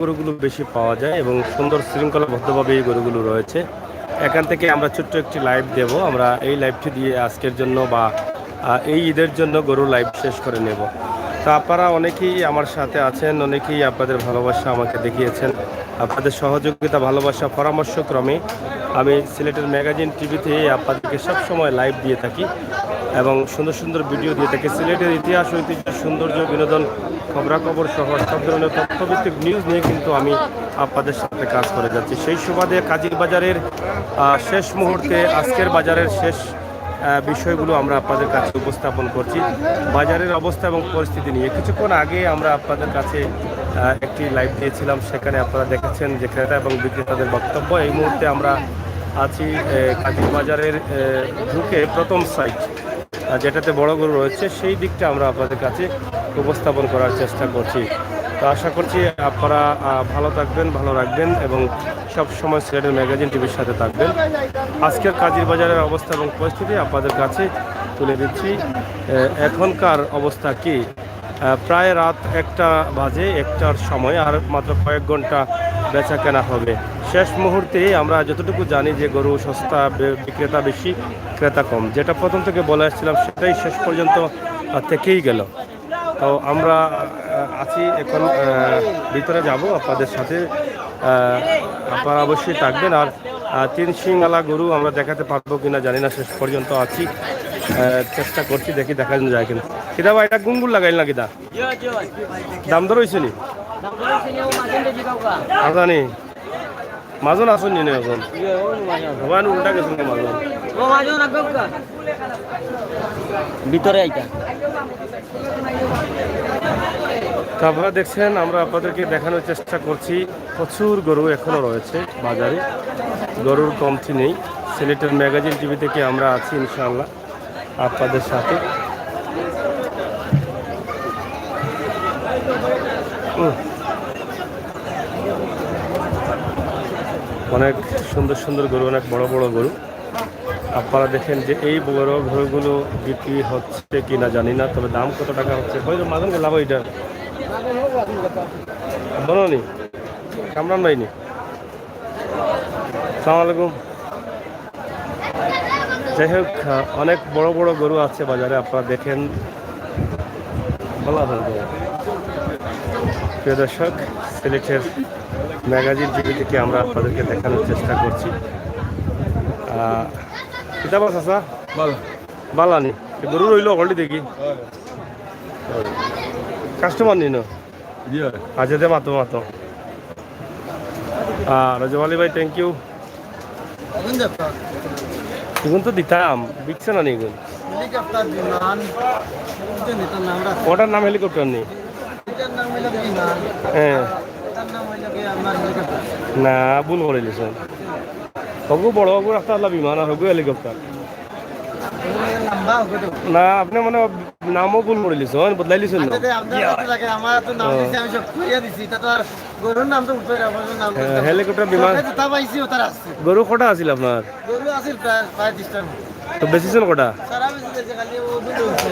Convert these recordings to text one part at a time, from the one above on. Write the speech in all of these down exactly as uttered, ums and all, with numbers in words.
গরুগুলো বেশি পাওয়া যায় এবং সুন্দর শৃঙ্খলাবদ্ধভাবে এই গরুগুলো রয়েছে। এখান থেকে আমরা ছোট্ট একটি লাইভ দেব। আমরা এই লাইভটি দিয়ে আজকের জন্য বা আহ, এই ঈদের জন্য গরুর লাইভ শেষ করে নেব। তো আপনারা অনেকেই আমার সাথে আছেন, অনেকেই আপনাদের ভালোবাসা আমাকে দেখিয়েছেন। আপনাদের সহযোগিতা, ভালোবাসা, পরামর্শ ক্রমে আমি সিলেটের ম্যাগাজিন টিভিতে আপনাদেরকে সবসময় লাইভ দিয়ে থাকি এবং সুন্দর সুন্দর ভিডিও দিয়ে থাকি। সিলেটের ইতিহাস, ঐতিহ্য, সৌন্দর্য, বিনোদন, খবরাখবর সহ সব ধরনের তথ্যভিত্তিক নিউজ নিয়ে কিন্তু আমি আপনাদের সাথে কাজ করে যাচ্ছি। সেই সুবাদে কাজির বাজারের আহ, শেষ মুহূর্তে, আজকের বাজারের শেষ আহ, বিষয়গুলো আমরা আপনাদের কাছে উপস্থাপন করছি। বাজারের অবস্থা এবং পরিস্থিতি নিয়ে কিছুক্ষণ আগে আমরা আপনাদের কাছে আহ, একটি লাইভ দিয়েছিলাম, সেখানে আপনারা দেখেছেন যে ক্রেতা এবং বিক্রেতাদের বক্তব্য। এই মুহূর্তে আমরা আছি আহ, কাজির বাজারের আহ, ঢুকে প্রথম সাইট, আহ, যেটাতে বড় গরু রয়েছে, সেই দিকটা আমরা আপনাদের কাছে উপস্থাপন করার চেষ্টা করছি। তো আশা করছি আপনারা আহ, ভালো থাকবেন, ভালো রাখবেন এবং সব সময় সিলেটের ম্যাগাজিন টিভির সাথে থাকবেন। আজকের কাজির বাজারের অবস্থা এবং পরিস্থিতি আপনাদের কাছে তুলে দিচ্ছি। আহ, এখনকার অবস্থা কি? আহ, প্রায় রাত একটা বাজে, একটার সময়, আর মাত্র কয়েক ঘন্টা বেচা কেনা হবে। শেষ মুহূর্তে আমরা যতটুকু জানি যে গরু সস্তা, বে- বিক্রেতা বেশি, ক্রেতা কম, যেটা প্রথম থেকে বলে আসছিলাম, সেটাই শেষ পর্যন্ত আহ, থেকেই গেল। তো আমরা আহ, আছি এখন, আহ, ভিতরে যাব আপনাদের সাথে। আহ, আপনারা অবশ্যই থাকবেন। আর আহ, তিন শিংওয়ালা গরু আমরা দেখাতে পারবো কিনা জানি না, শেষ পর্যন্ত আছি, আহ, চেষ্টা করছি, দেখি দেখা যায় কিনা। কিতা বা, এটা গুঙ্গুর লাগাইল না কিতা? দাম দর হইছে নি? আর জানি মাজন আছইন নি না এখন? হবান উল্টা গেছে না মাজন। ভিতরে আইতা। তো আপনারা দেখছেন, আমরা আপনাদেরকে দেখানোর চেষ্টা করছি, প্রচুর গরু এখনো রয়েছে বাজারে, গরুর কমতি নেই। সিলেটের ম্যাগাজিন টিভি থেকে আমরা আছি ইনশাআল্লাহ আপনাদের সাথে। হুম। অনেক সুন্দর সুন্দর গরু, অনেক বড় বড় গরু। আপনারা দেখেন যে এই বড় গরুগুলো বিক্রি হচ্ছে কি না জানি না, তবে দাম কত টাকা হচ্ছে। ভাই, মাজন গেলা ভাই এটা? বলো নি? কামরান ভাই নি? সালাম আলাইকুম। যাই হোক, আহ, অনেক বড় বড় গরু আছে বাজারে, আপনারা দেখেন। ভালো আছেন তো? প্রিয় দর্শক, সিলেটের ম্যাগাজিন টিভি থেকে আমরা আপনাদেরকে দেখানোর চেষ্টা করছি। আহ, কিতা বা চাচা? ভালো। বালা নি? এ গরু রইল, হকলটি দেখি। কাস্টমার নি না? জি হয়। আচ্ছা, দে মাতো, মাতো। আর রজব আলী ভাই, thank you। এখন তো দিতাম, বিকছে না নি এগুন? হেলিকপ্টার বিমান, বুঝছেন, এটার নাম রাখছে। ওটার নাম হেলিকপ্টার নি? এটার নাম হইল বিমান। হ্যাঁ। এটার নাম হইল কি আপনার হেলিকপ্টার। না, ভুল করে দিয়েছেন। হগু বড় হগু রাখতে আল্লাহ বিমান আর হগু হেলিকপ্টার। লম্বা হগু তো। না, আপনি মানে নামও ভুল করে দিয়েছেন, বদলাই দিয়েছেন না। আচ্ছা, তে আপনার কাছে লাগে, আমার তো নাম ও। দিছি, আমি সব করিয়া দিছি, এটা তো আর গরুর নাম তো উঠবে না, আপনার নাম হ্যাঁ, বলতে হবে। হেলিকপ্টার বিমান। সরকারি যেটা পাইছি, ওটার আছে। গরু কটা আছিল আপনার? গরু আছিল প্রায়, প্রায় তিরিশটার মতো। তো বেচিছেন কটা? সারা বেশি গেছে, খালি ও দুটো হচ্ছে।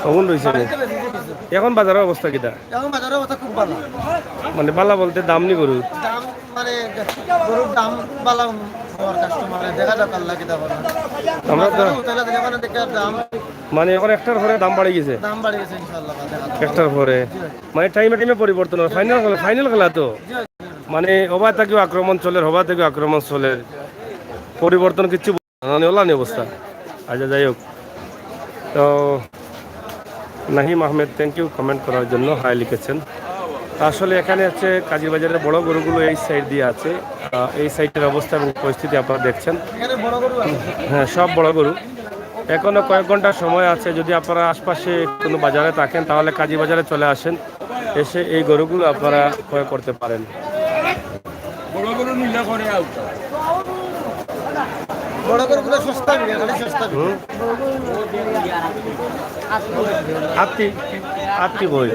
ওগুন রয়েছে নি? বাড়িতে বেশি কিছু। এখন বাজারের অবস্থা কিটা? এখন বাজারের অবস্থা খুব ভালো। মানে ভালো বলতে দাম নি গরুর? দাম মানে গরুর দাম ভালো হওয়ার কাস্টমার দেখা যাক আল্লাহ কিতা করে। আমরা তো বাজারে উঠাইলে দেখা মানে দেখে দাম মানে এখন একটার পরে দাম বাড়ি গেছে। দাম বাড়ি গেছে ইনশাআল্লাহ, দেখা যাক। একটার পরে। জি ভাই। মানে টাইমে টাইমে পরিবর্তন হয়। ফাইনাল খেলা, ফাইনাল খেলা তো। জি ভাই। মানে ওবা থাকিও আক্রমণ চলের, হবা থাকিও আক্রমণ চলের। পরিবর্তন কিচ্ছু বুঝ-, মানে ওলা নি অবস্থা। আচ্ছা, যাই হোক। তো নাহিম আহমেদ, thank you comment করার জন্য, হাই লিখেছেন। আসলে এখানে হচ্ছে কাজির বাজারের বড় গরুগুলো এই সাইড দিয়ে আছে। আহ, এই সাইডের অবস্থা এবং পরিস্থিতি আপনারা দেখছেন। এখানে বড় গরু আছে। হ্যাঁ, সব বড় গরু। এখনো কয়েক ঘন্টা সময় আছে। যদি আপনারা আশপাশে কোনো বাজারে থাকেন, তাহলে কাজির বাজারে চলে আসেন, এসে এই গরুগুলো আপনারা ক্রয় করতে পারেন। বড় গরু নিলে করে আউট। বড় গরুগুলো সস্তা মিলে, খালি সস্তা মিলে। হুম? আত্তি, আত্তি কই?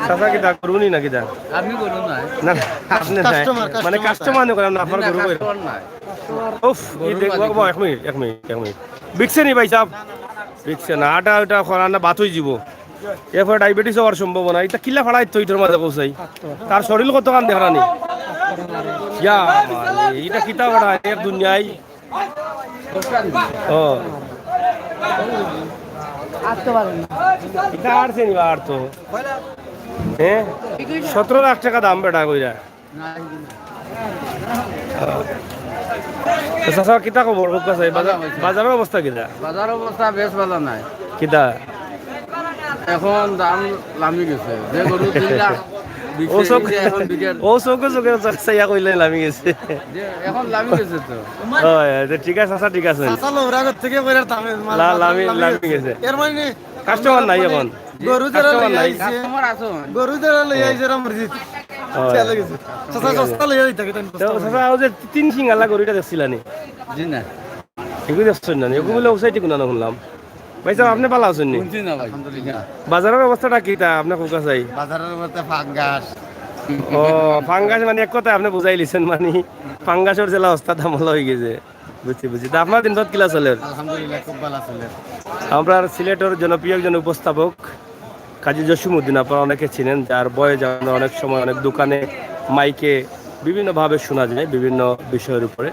চাচা কিতা গরু নি না কিতা? আমি গরু নাই। না, না, আপনি নাই। কাস্টমার, মানে কাস্টমার কাস্টমার নি করেন না, আপনার না, গরু কই? কাস্টমার নাই। উফ, এই গরুর দেখবো, মালিক। বাবা, এক মিনিট, এক মিনিট, এক মিনিট। বিকছে নি ভাই সাহেব? বিকছে না, আটা ওটা করা না, বাত হয়ে যাব। এরপরে ডায়াবেটিস হওয়ার সম্ভাবনা। ইটা কিলা ফাড়াইতো ইটার মাঝে কও চাই? তার শরীর কতখান দেখরানি? ইয়া মারে, ইটা কিতা ফাড়া এক দুনিয়ায়। ও। আর তো পারেন না। ইটা আর চিনি বা আর তো। হ্যাঁ? সতেরো লাখ টাকা দাম বেটা কইরা। তো চাচা, কিতা খবর? কউক্কা চাই, বাজার, বাজারর অবস্থা কিতা? বাজারর অবস্থা বেশ ভালা নায়। কিতা? এখন দাম লামি গেছে। যে গরু তিন লাখ বিক্রি অইছে, এখন বিকের ও চউখে চউখে চাইয়া কইলে লামি গেছে। যে এখন লামি গেছে তো। অয়, অয়, তো ঠিক আছে, চাচা, ঠিক আছে। চাচা লৌরা ঘর থেকে কইরা দামে মাল, লা-, লামি, লামি লামি গেছে। গেছে। এর মানে কাস্টমার নাই এখন। গরু যারা কাস্টমার লইয়া নাই। আইছে, কাস্টমার আছে। গরু যারা লইয়া আইছে, এরা মসজিদ। অয়। চলে গেছে। চাচা, সস্তা লইয়া দিতে হবে, তো চাচা, ও যে তিন সিং আলা গরুটা দেখছিলানি? জি না। এগু দেখছইন না? এগু বলে ওসাইটি কুনা না শুনলাম। ভাই সাহেব, আপনি ভালা আছইন নি? শুনছি না ভাই। আলহামদুলিল্লাহ। বাজারর অবস্থাটা কিতা আপনি কউক্কা চাই? বাজারর অবস্থা ফাঙ্গাস। ও, ফাঙ্গাস মানে এক কথায় আপনি বুঝাইলিছইন, মানে ফাঙ্গাসর যেলা অবস্থা দাম অলা অইগেছে। বুঝছি, বুঝছি। তা আপনার দিনপাত কিলা চলের? আলহামদুলিল্লাহ, খুব ভালা চলের। আমরার সিলেটর জনপ্রিয় একজন উপস্থাপক কাজী জসিমউদ্দিন, আপনারা অনেকে চিনেন, যার বয়ে যান অনেক সময় অনেক দোকানে, মাইকে বিভিন্নভাবে শোনা যায় বিভিন্ন বিষয়ের উপরে।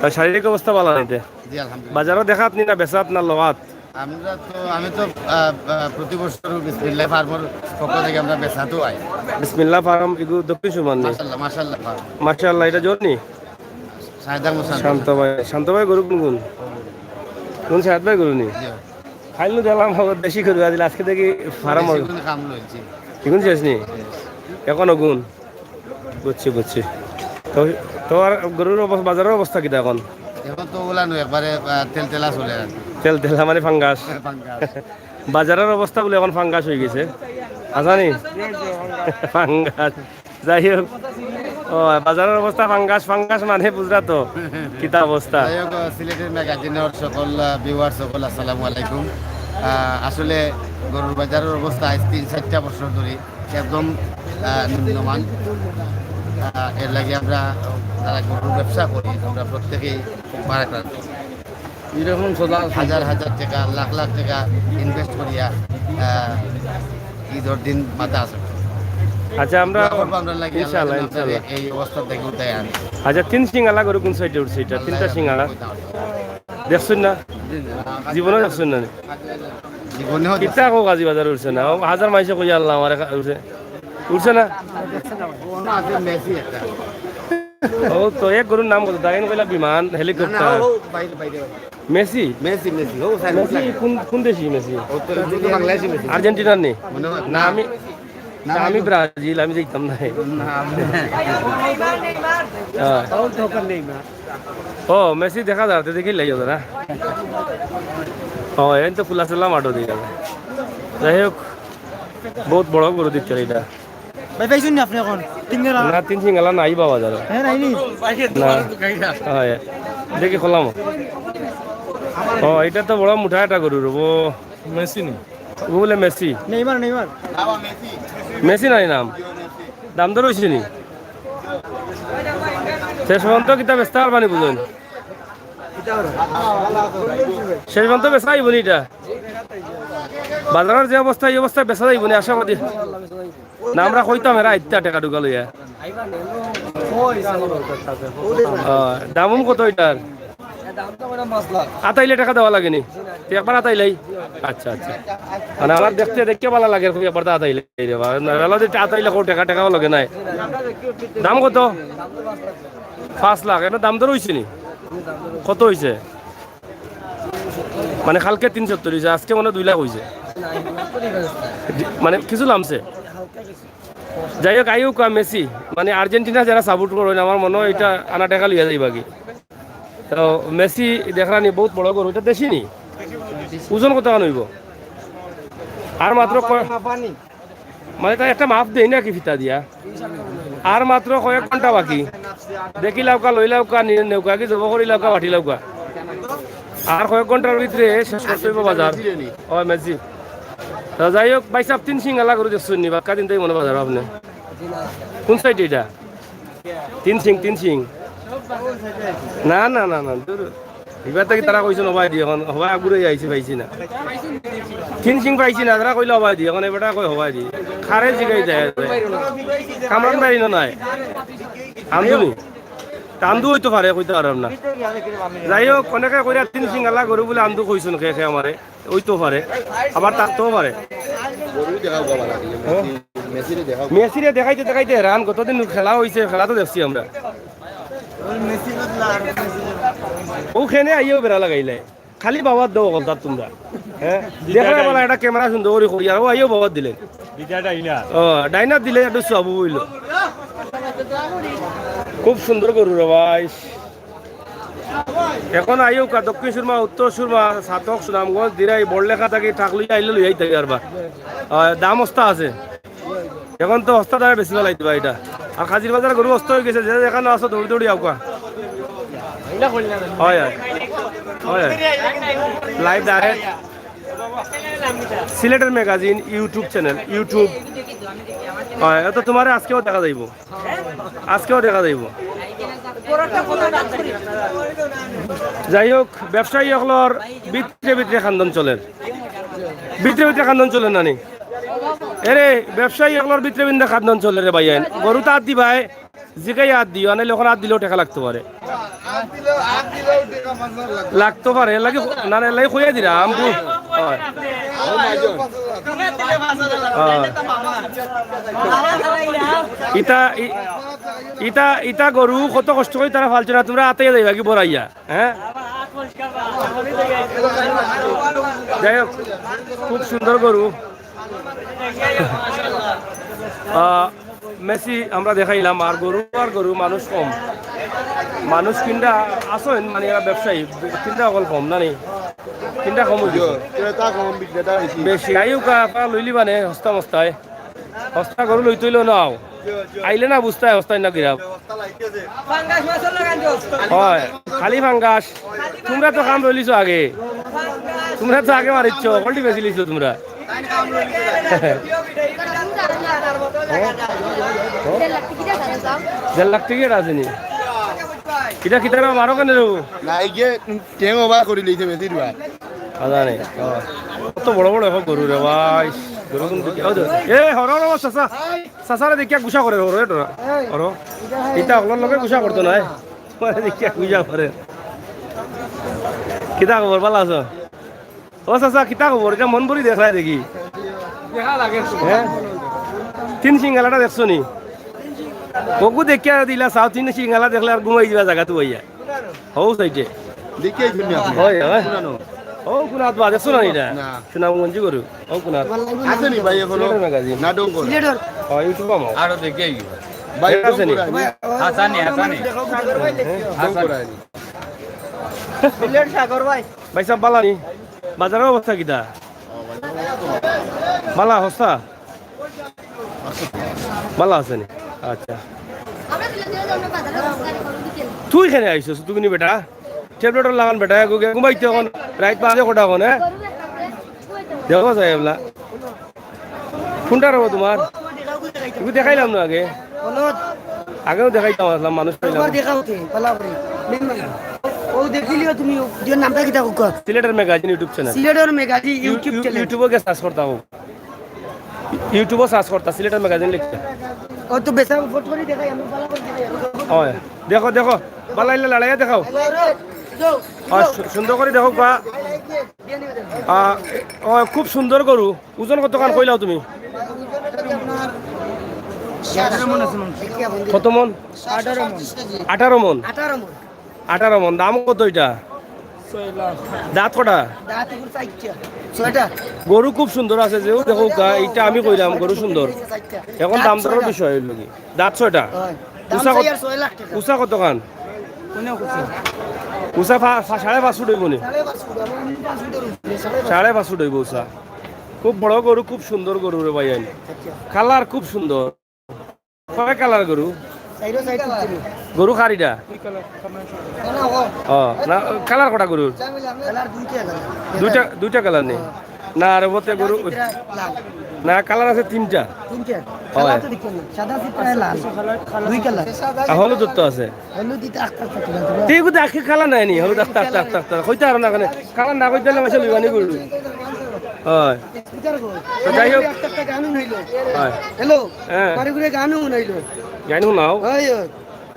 তার শারীরিক অবস্থা ভালা নাইতে? জি, আলহামদুলিল্লাহ। বাজারো দেখাত নি না বেচাত না লওয়াত? আমরা তো, আমি তো, আহ, আহ, প্রতি বছর বিসমিল্লাহ ফার্মর পক্ষ থেকে আমরা বেচাতো আই। বিসমিল্লাহ ফার্ম এগু দক্ষিণ সুরমার নি? মাশাআল্লাহ, মাশাআল্লাহ ফার্ম। মাশাআল্লাহ, ইটা জোর নি? সাইদার মোসান। শান্ত ভাই, শান্ত ভাই গরু কুন কুন? কুন সাইদ ভাই গরু নি? জি। খাইল নু দেখলাম দেশি গরু আছিল, আজকে দেখি ফার্ম। দেশি গরু কাম লইছি। ইগুন শেষ নি? এখন অগুন। বুঝছি, বুঝছি। তো, তো আর গরুর অবস্থা, বাজারর অবস্থা কিতা এখন? এখন তো ওলা নয়, একবারে, আহ, তেলতেলা চলে আর কি। তেলতেলা মানে ফাঙ্গাস। ফাঙ্গাস। বাজারর অবস্থা বলে এখন ফাঙ্গাস অইগেছে। আছানি? ফাঙ্গাস। যাই হোক, ও, বাজারর অবস্থা ফাঙ্গাস, ফাঙ্গাস মানে বুঝরা তো কিতা অবস্থা। যাই হোক, সিলেটের ম্যাগাজিনর সকল, আহ, ভিউয়ার সকল, আসসালামু আলাইকুম। আহ, আসলে গরুর বাজারর অবস্থা আইজ তিন চাইরটা বছর ধরি একদম, আহ, নিম্নমান। আহ, এর লাগি আমরা যারা গরুর ব্যবসা করি, আমরা প্রত্যেকেই খুব মারাত্মক। এরকম সদা হাজার হাজার টাকা, লাখ লাখ টাকা ইনভেস্ট করিয়া, আহ, ঈদর দিন মাথা আছে। আচ্ছা, আমরা দোয়া করবো আমরা লাগি, আল্লাহ ইনশাআল্লাহ, যেন আপনাদের ইনশাআল্লাহ। এই অবস্থা থেকে উঠায় আনে। আচ্ছা, তিন সিং আলা গরু কুন সাইডে উঠছে ইটা? তিনটা সিং আলা। দেখছইন না? জীবনে দেখছইন না? জীবনেও দেখছি না। কিতা কও, কাজী বাজার উঠছে না? ও, হাজার মাইনষে কইয়া আল্লাহ আমার একা উঠছে। উঠছে না? ও না, আছে মেসি একটা। ও তো এক গরুর নাম কত? দাগেন কইলা বিমান, না, না, হেলিকপ্টার। ও, ও, বাইরে, বাইরে, বাইরে। মেসি? মেসি, মেসি, ও, স্যার, মেসি স্যার। কোন, কোন দেশি মেসি? ও তো, ও তো বাংলাদেশি মেসি। আর্জেন্টিনার নি? মনে হয়। না, আমি, না, না, আমি আমি তো ব্রাজিল, আমি যাইতাম না। না, আমি হ্যাঁ। ও, মেসি দেখা যার, তে দেখিলাই ওরা। ও, এখন তো ফুলা চুলা মাঠও দিয়ে যাবে। যাই হোক, বহুত বড় গরু দেখতে এটা। ভাই, পাইছইন নি আপনি এখন? তিন দিন না, তিন সিং আলা নাই বাবা যারা। হ্যাঁ, নাইনি? না। হয়। দেখি খোলাম। ও, এটা তো বড় মোটা একটা গরু রে, ও। মেসি নি? ও বলে মেসি। Neymar, Neymar. মেসি নাই নাম। দাম দর অইছে নি? শেষ পর্যন্ত কিতা বেচতা পারবা নি বুঝইন? শেষ পর্যন্ত বেচা যাইবো নি এটা? বাজারর যে অবস্থা, এই অবস্থায় বেচা যাইবো নি আশাবাদী? না, আমরা কইতাম এরা আইতা টেকা টুকা লইয়া। আহ, দাম উম কত এটার? আতাইলে টেকা দেওয়া লাগে নি? তে একবার আতাইলাই? আচ্ছা, আচ্ছা। মানে আমার দেখতে দেখতে ভালা লাগে, খুব একবার তো আতাইলাই রে বা। না, ভালা দেখতে আতাইলে কও টেকা, টেকাও লাগে নাই। দাম কত? পাঁচ লাখ। এটা দাম দর অইছে নি? কত অইছে? মানে কালকে তিন সত্তর অইছে, আজকে মনে হয় দুই লাখ অইছে। মানে কিছু লামছে। যাই হোক, আইউকা মেসি, মানে আর্জেন্টিনা যারা সাপোর্ট করইন, আমার মনে হয় এটা আনা টেকা লইয়া যাইবা কি। তো মেসি দেখরা নি, বহুত বড় গরু, এটা দেশি নি? ওজন কত খান অইবো? আর মাত্র কয়, মানে তাই একটা মাপ দেই নাকি ফিতা দিয়া? আর মাত্র কয়েক ঘন্টা বাকি। দেখি লাউকা, লই লাউকা, নি-, নেউকা কি জব করি লাউকা, বাটি লাউকা। আর কয়েক ঘন্টার ভিতরে শেষ করতে অইবো বাজার। ও মেসি। তো যাই হোক, ভাই সাহেব, তিন সিং আলা গরু দেখছইন নি? বাক্কা দিন তাই মনে বাজার আপনি। কোন সাইডে এটা? তিন সিং, তিন সিং। না, না, না, না, দূর। ইবার থাকি তারা কইছইন হবাই দি, অখন হবাই আগুরে আইছি, পাইছি না। তিন সিং পাইছি না, তারা কইলা হবাই দি, অখন এবার কই হবাই দি। খারে জিগাই দেয়। কামরান ভাই ইনো নাই। আন্দু নি? তা আন্দু অইতো পারে, কইতাম পাররাম না। যাই হোক, অনেকে কইরা তিন সিং আলা গরু বুলে আন্দু কইছইন কে কে আমারে। অইতো পারে, আবার থাকতেও পারে। মেসিরে দেখাইতে দেখাইতে হেরান, কতদিন খেলা অইছে, খেলা তো দেখছি আমরা। অউ খেনে আইয়াও বেড়া লাগাইলে, খালি বাবার দেও বলতাম তোমরা। হ্যাঁ, দেখো এবার একটা ক্যামেরা সুন্দর করি করি, আর ও আইয়াও বাবার দিলে। ও, ডাইনার দিলে একটু সব অইলো। খুব সুন্দর গরু রে ভাই। অখন আইউক্কা দক্ষিণ সুরমা, উত্তর সুরমা, ছাতক, সুনামগঞ্জ, দিরাই, বড়লেখা থাকি ট্রাক লইয়া আইলে লইয়া আইতায় পারবা। আহ, দাম হস্তা আছে। অখন তো হস্তা দামে বেশি ফালাই দিবা ইটা। আর কাজির বাজার গরু হস্তা অই গেছে, যে যেখানো আছো দৌড়ি দৌড়ি আউক্কা। অয়, অয়। অয়, অয়। Live direct। সিলেটের ম্যাগাজিন YouTube channel, YouTube। অয়, এ তো তুমারে আজকেও দেখা যাইবো। আজকেও দেখা যাইবো। যাই হোক, ব্যবসায়ী অকলর ভিতরে ভিতরে খান্দন চলের, ভিতরে ভিতরে খান্দন চলের নানি। এরে, ব্যবসায়ী অকলর ভিতরে ভিতরে খান্দন চলের রে ভাইয়াইন। গরুত আত দিবায়, জিগাই আত দিও, নাইলে অখন আত দিলেও টেকা লাগতো পারে। লাগতো পারে, এর লাগি, না, না, এর লাগি কইয়া দিরাম। অয়। অয়। ইটা, ই-, ইটা, ইটা গরু কত কষ্ট করি তারা ফালছে না, তুমরা আতাইয়া যাইবা কি বড়াইয়া, হ্যাঁ? যাই হোক, খুব সুন্দর গরু। আহ, মেসি আমরা দেখাইলাম, আর গরু আর গরু, মানুষ কম। মানুষ কিনরা আছইন, মানে এরা ব্যবসায়ী, কিনরা অকল কম, না নি? কিনরা কম অইছে। ক্রেতা কম, বিক্রেতা বেশি। বেশি। আইউক্কা, আপনারা লইলিবা নে, হস্তা মস্তায়। হস্তা গরু লইতে অইলেও নাও। আইলে না বুঝতায়, হস্তায় না কিরা। অয়, খালি ফাঙ্গাস। তুমরা তো কাম রইলিছো আগে। তুমরা তো আগে মারিচ্ছ, হকলটি বেচিলিছো তুমরা। দেড় লাখ টেকা আছে নি? ইটা কিতারা মারো কেনে রে? না, এই যে টেং ওভার করি লইছে বেশিরভাগ। আদা নেই। কত বড় বড় এখন গরু রে ভাই। গরু কোন দিকে? ওই তো। এ, হরো, হরো, চাচা। চাচারে দেখিয়া গুসা করে, হরো, এটা। হরো। ইটা অকলর লগে গুসা করতো নায়। তোমারে দেখিয়া গুসা করে। কিতা খবর, ভালা আছো? ও চাচা, কিতা খবর? ইটা মন ভরি দেখলায় দেখি। হ্যাঁ? তিন সিং আলাটা দেখছো নি? অগু দেখিয়া দিলা, চাও তিন সিং আলা দেখলে আর ঘুমাই দিবা জাগাত বইয়া। হউ সাইডে। দেখিয়া দিলাম আপনি। অয়, অয়। শুনানো। অউ কুনাত বা দেখছো না ইটা? না। সুনামগঞ্জি গরু। অউ কুনাত। আছে নি ভাই এখনো? সিলেটের ম্যাগাজিন। নাটক করে। সিলেটের। অয়, YouTube আমার। আরো দেখিয়া দিবা। ভাই, ঠিক আছে নি? ভাই, হাসানি, হাসানি। দেখাও, দেখাও। সিলেট সাগর ভাই। ভাই সাহেব, ভালা নি? বাজারর অবস্থা কিতা? ভালা অবস্থা? ভালা আছে নি? আচ্ছা। তুই কেনে আইছস? তুই নি বেটা? ট্যাবলেটর লাগান বেটা, ঘু-, ঘুমাইতে অখন, রাইত বাজে কটা অখন, হ্যাঁ? দেখো সাহেব, এবলা। কোনটা রবো তোমার? তুমি দেখাইলাম না আগে। আগেও দেখাইতাম আসলাম, মানুষ পাইলাম। দেখাও তে, ভালা করে। ও দেখিলিও তুমি, ওর নামটা কিতা কউক্কা? সিলেটের ম্যাগাজিন YouTube channel। সিলেটের magazine you-, YouTube you-, channel। YouTube-ও গিয়া search করতা হোক। YouTube-ও search করতা, সিলেটের ম্যাগাজিন লিখতা। ও তো বেচা ফট করে দেখাই, আমি ভালা করে দেখাই। অয়, দেখো, দেখো, ভালা অইলে লড়াইয়া দেখাও। আর সু-, সুন্দর করি দেখো বা। আহ, ও, খুব সুন্দর গরু। ওজন কতখান কইলাও তুমি? কত মন? আঠারো মন। আঠারো মন? আঠারো মন। আঠারো মন। দাম কত ইটা? ছয় লাখ। দাঁত কটা? দাঁত এখন চারটা। ছয়টা। গরু খুব সুন্দর আছে, যেও দেখো গা, ইটা আমি কইলাম, গরু সুন্দর। চারটা। এখন দাম দরর বিষয় অইলো কি? দাঁত ছয়টা? অয়। দাম উষা কত-, চাই আর ছয় লাখ টেকা। উষা কতখান? কোনে কইছে? উষা পা-, পা-, সাড়ে পাঁচ ফুট অইবো নি? সাড়ে পাঁচ ফুট, আমার এমনি পাঁচ ফুটের উপরে, সাড়ে পাঁচ। সাড়ে পাঁচ ফুট অইবো উষা। খুব বড় গরু, খুব সুন্দর গরু রে ভাইয়াইন। আচ্ছা। কালার খুব সুন্দর। কয় কালার গরু? চাইরো সাইড করছিল। গরু কার ইটা? না, না, ও। ও, না, কালার কটা গরুর? কালার দুইটা কালার। দুইটা, দুইটা কালার নি? হ্যাঁ। না, আর বলতে গরু। এটা লাল। না, কালার আছে তিনটা। তিনটা? কালার তো দেখি না। সাদা আছে, প্রায় লাল। দুই কালার। আর হলুদ তো আছে। হলুদ ইটা আখতা আখতা কালার। তুই বুঝে আখে কালার নাই নি, হলুদ আখতা আখতা আখতা আখতা। কইতে পারো না কেনে? কালার না কইতে পারলে মাসে লইবানি গরু। হয়। স্পিকার কই? তো যাই হোক। আখতা আখতা গান হুনাইলো। হয়। হ্যালো। হ্যাঁ। বাড়ি ঘুরে গান হুনাইলো। গান হুনাও। হয়, হয়।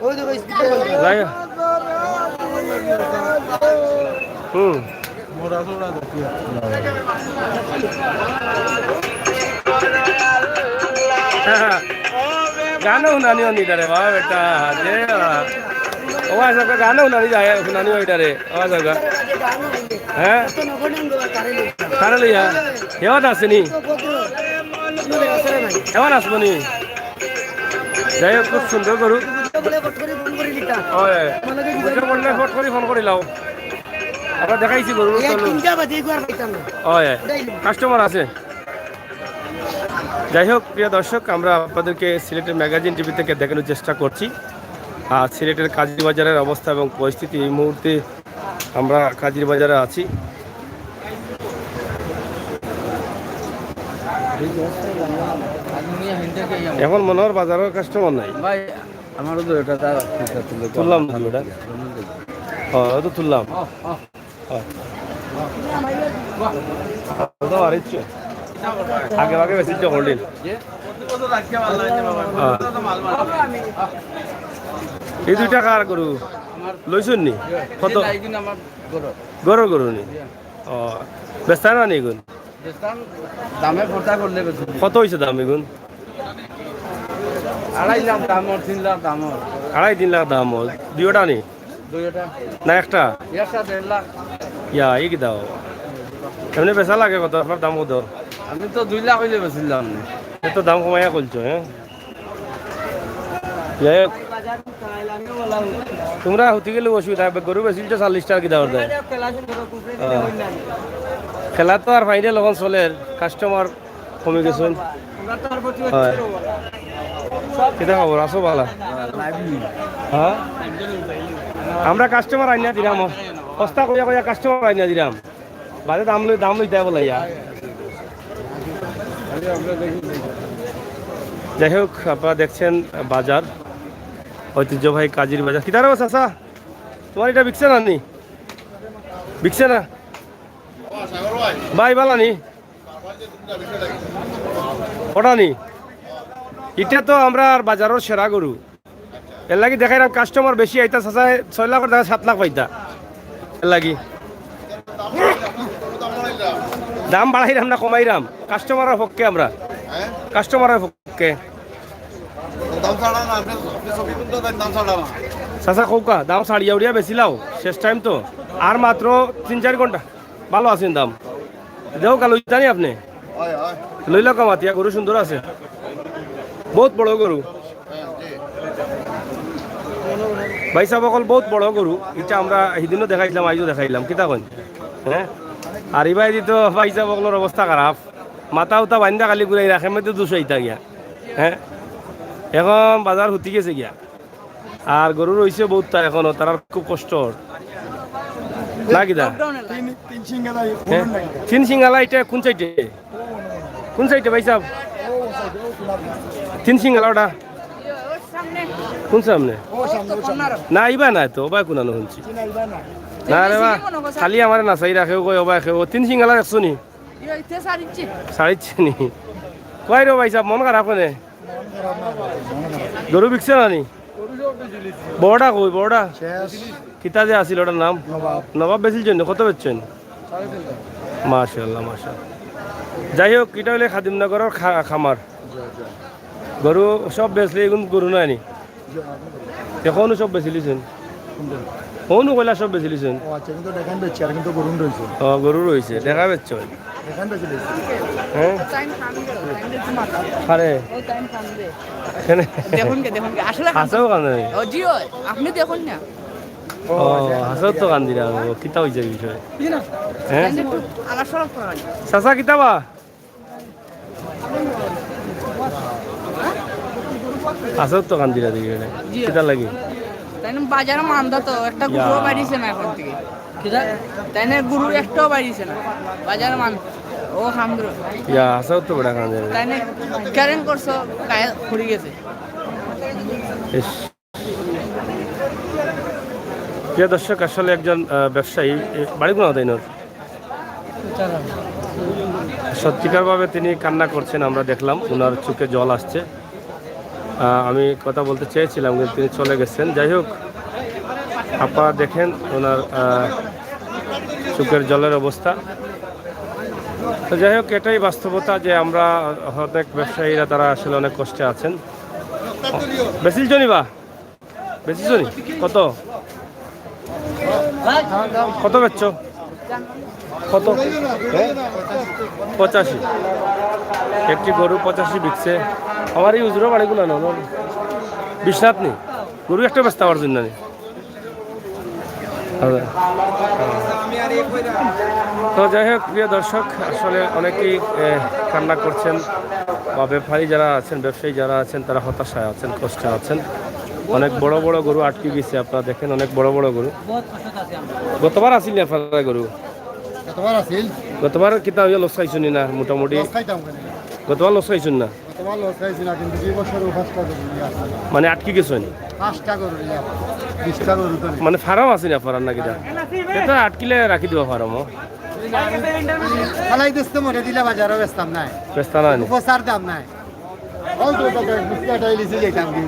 ওই দেখো, স্পিকার বন্ধ। যাই। হুম। গানও হুনানি অনি তারে, বাবা বেটা, যে বাবা। ও আচ্ছা, গানও হুনানি যায়, হুনানি অই তারে, ও আচ্ছা। হ্যাঁ? তারে লইয়া? হেওয়াত আছে নি? হেওয়াত আছে নি? যাই হোক, খুব সুন্দর গরু। বুঝা পড়লে ফট করি ফোন করি লাও। আমরা দেখাইছি গরু। ওই, কাস্টমার আছে। যাই হোক, প্রিয় দর্শক, আমরা আপনাদেরকে সিলেটের ম্যাগাজিন টিভি থেকে দেখানোর চেষ্টা করছি। আর সিলেটের কাজির বাজারের অবস্থা এবং পরিস্থিতি এই মুহূর্তে আমরা কাজির বাজারে আছি। এখন মনে হয় বাজারের কাস্টমার নাই। ভাই, আমারও তো এটা তার তুললাম না ওটা। ও, ও তো তুললাম। ও, ও। ও। ও তো আর ইচ্ছে। আগে আগে বেশি চকলেট। হ্যাঁ। এই দুইটা কার গরু? লইছুন নি? কত? গরুর গরু নি? ও, বেচতা না নি এগুন? বেচতাম, দামে পর্দা করলে বেশি। কত হইছে দাম এগুন? আড়াই লাখ দাম ওর, তিন লাখ দাম ওর। আড়াই তিন লাখ দাম ওর। দুইটা নি? দুইটা। না একটা? একটা দেড় লাখ। ইয়া, এই কি দাও? এমনি বেচা লাগে কত? আপনার দাম কত? আমি তো দুই লাখ হইলে বেচিলাম না। এত দাম কমাইয়া করছো, হ্যাঁ? যাই হোক, তোমরা হতে গেলে অসুবিধা হবে, গরু বেশি তো চল্লিশ টাকা কি দাম দেয়। হ্যাঁ। খেলা তো আর ফাইনাল এখন চলের, কাস্টমার কমে গেছে। হয়। কিতা খবর? আছো ভালা? হ্যাঁ? আমরা কাস্টমার আইনা দিলাম, সস্তা কইয়া কইয়া কাস্টমার আইনা দিলাম। বাদে দাম লই, দাম লইতে বলাইয়া। যাই হোক, আপনারা দেখছেন বাজার, ঐতিহ্যবাহী কাজির বাজার। কিতারে ও চাচা? তোমার এটা বিকছে না নি? বিকছে না? ভাই, বালা নি? ওটা নি? এটা তো আমরার বাজারর সেরা গরু। এর লাগি দেখাইরাম, কাস্টমার বেশি আইতা, চাচায় ছয় লাখ টাকা সাত লাখ পাইতা। এর লাগি দাম বাড়াইরাম না কমাইরাম, কাস্টমারর পক্ষে আমরা, কাস্টমারর পক্ষে। দাম ছাড়া না, আপনি, আপনি ছবি তুলতে দেন, দাম ছাড়া না। চাচা কউক্কা, দাম ছাড়িয়া উড়িয়া বেচিলাও, শেষ টাইম তো। আর মাত্র তিন চার ঘন্টা। ভালা আছইন দাম। দেও কালো জানি আপনি? হয়, হয়। লইলা কমাতিয়া, গরু সুন্দর আছে। বহুত বড় গরু। হ্যাঁ, জি। ভাই সাহেব অকল বহুত বড় গরু। ইটা আমরা হিদিনও দেখাইছিলাম, আইজও দেখাইলাম। কিতা কইন? হ্যাঁ? আর ইবায় দি তো ভাই সাহেব অকলর অবস্থা খারাপ। মাথা উতা বান্ধা খালি ঘুরাই রাখে, মধ্যে দুশো ইতা গিয়া। হ্যাঁ? এখন বাজার হুতি গেছে গিয়া। আর গরু রইছে বহুত, তার এখনো, তারার খুব কষ্ট অর। না কিতা? তিন, তিন সিঙ্গালা, হ্যাঁ? তিন সিঙ্গালা, এটা কোন সাইডে? কোন সাইডে ভাই সাহেব? তিন সিঙ্গালা ওটা? কোন সামনে? না, ইবা না তো, ওবা কোনানো হুনছি। না রে বা, খালি আমারে নাচাই রাখে, ও কয়, ওবা খেয়ে, ও তিন সিঙ্গালা দেখছো নি? সাড়ে ইচ্ছে নি? কয় রে ভাই সাহেব, মন খারাপ কেনে? গরু বিকছে না নি? বড়টা কই, বড়টা? শেষ। কিতা যে আছিল ওটার নাম? নবাব। নবাব বেচিলছইন নি? কত বেচছইন? সাড়ে তিন লাখ। মাশাআল্লাহ, মাশাআল্লাহ। যাই হোক, ইটা অইলে খাদিমনগরর খা-, খামার। জি, জি। গরু সব বেচলে এগুন গরু নায় নি? জি, এখন। এখনো সব বেচিলিছইন? কোনটা? এখনো কইলা সব বেচিলিছইন? ও আচ্ছা, কিন্তু দেখান বেচছি, আর কিন্তু গরু রইছে। ও, গরু রইছে, দেখা বেচছো? দেখান বেচি দিছি। হ্যাঁ? আরে। দেখুন কে, দেখুন কে, আসলে হাছাউ কান্দে। ও জি, ওই, আপনি দেখুন না। ও, হাছাউ তো কান্দিরা, ও, কিতা অইছে বিষয়? হ্যাঁ? একটু আলাপ সালাপ করা হয়। চাচা, কিতা বা? হাছাউ তো কান্দিরা দেখি এনে। জি। কিতা লাগি? তাই না, বাজারে মান্দা তো, একটা গরুও বাইরিছে না এখন থেকে। কিতা? তাই না, গরু একটাও বাইরিছে না। বাজারে মান-, ও হামদুর। ইয়া, হাছাউ তো বেটা খান যায়। তাই না? কারেন্ট করছো, গায়ে পড়ি গেছে। ইস। প্রিয় দর্শক, আসলে একজন, আহ, ব্যবসায়ী, এ, বাড়ি কোন তাই নর? সত্যিকারভাবে তিনি কান্না করছেন, আমরা দেখলাম ওনার চোখে জল আসছে। আহ, আমি কথা বলতে চেয়েছিলাম, কিন্তু তিনি চলে গেছেন। যাই হোক, আপনারা দেখেন ওনার, আহ, চোখের জলের অবস্থা। তো যাই হোক, এটাই বাস্তবতা যে আমরা অনেক ব্যবসায়ীরা তারা আসলে অনেক কষ্টে আছেন। বেশি জনই বা বেশি জনই কত? কত বেচছো? কত? হ্যাঁ? পঁচাশি। একটি গরু পঁচাশি বিকছে। আমার এই উজুরো বাড়ি গুলা না, না। বিশ্বনাথ নি? গরু একটা বেচতে পারছেন না নি? আচ্ছা। তো যাই হোক, প্রিয় দর্শক, আসলে অনেকেই, এ, কান্না করছেন, বা ব্যাপারী যারা আছেন, ব্যবসায়ী যারা আছেন, তারা হতাশায় আছেন, কষ্টে আছেন। অনেক বড় বড় গরু আটকে গেছে, আপনারা দেখেন, অনেক বড় বড় গরু। গতবার আছিল নি আপনারা গরু? গতবার আছিল। গতবার কিতা হইয়া লস খাইছনি না মোটামুটি? লস খাইতাম কেনে? গতবার লস খাইছন না? গতবার লস খাইছি না, কিন্তু দুই বছর পাঁচটা গরু নিয়ে আসছে। মানে আটকি গেছন? পাঁচটা গরু নিয়ে আসছে। বিশটা গরু তো নেই। মানে ফার্ম আছে না ফার্ম নাকি দা? এটা আটকিলে রাখি দিবা ফার্ম। ফালাই দিস তো মরে দিলে বাজারও বেচতাম নাই। বেচতা না নি? উপসার দাম নাই। ওই তো টাকা বিশটা টাই লিসে যাইতাম কি?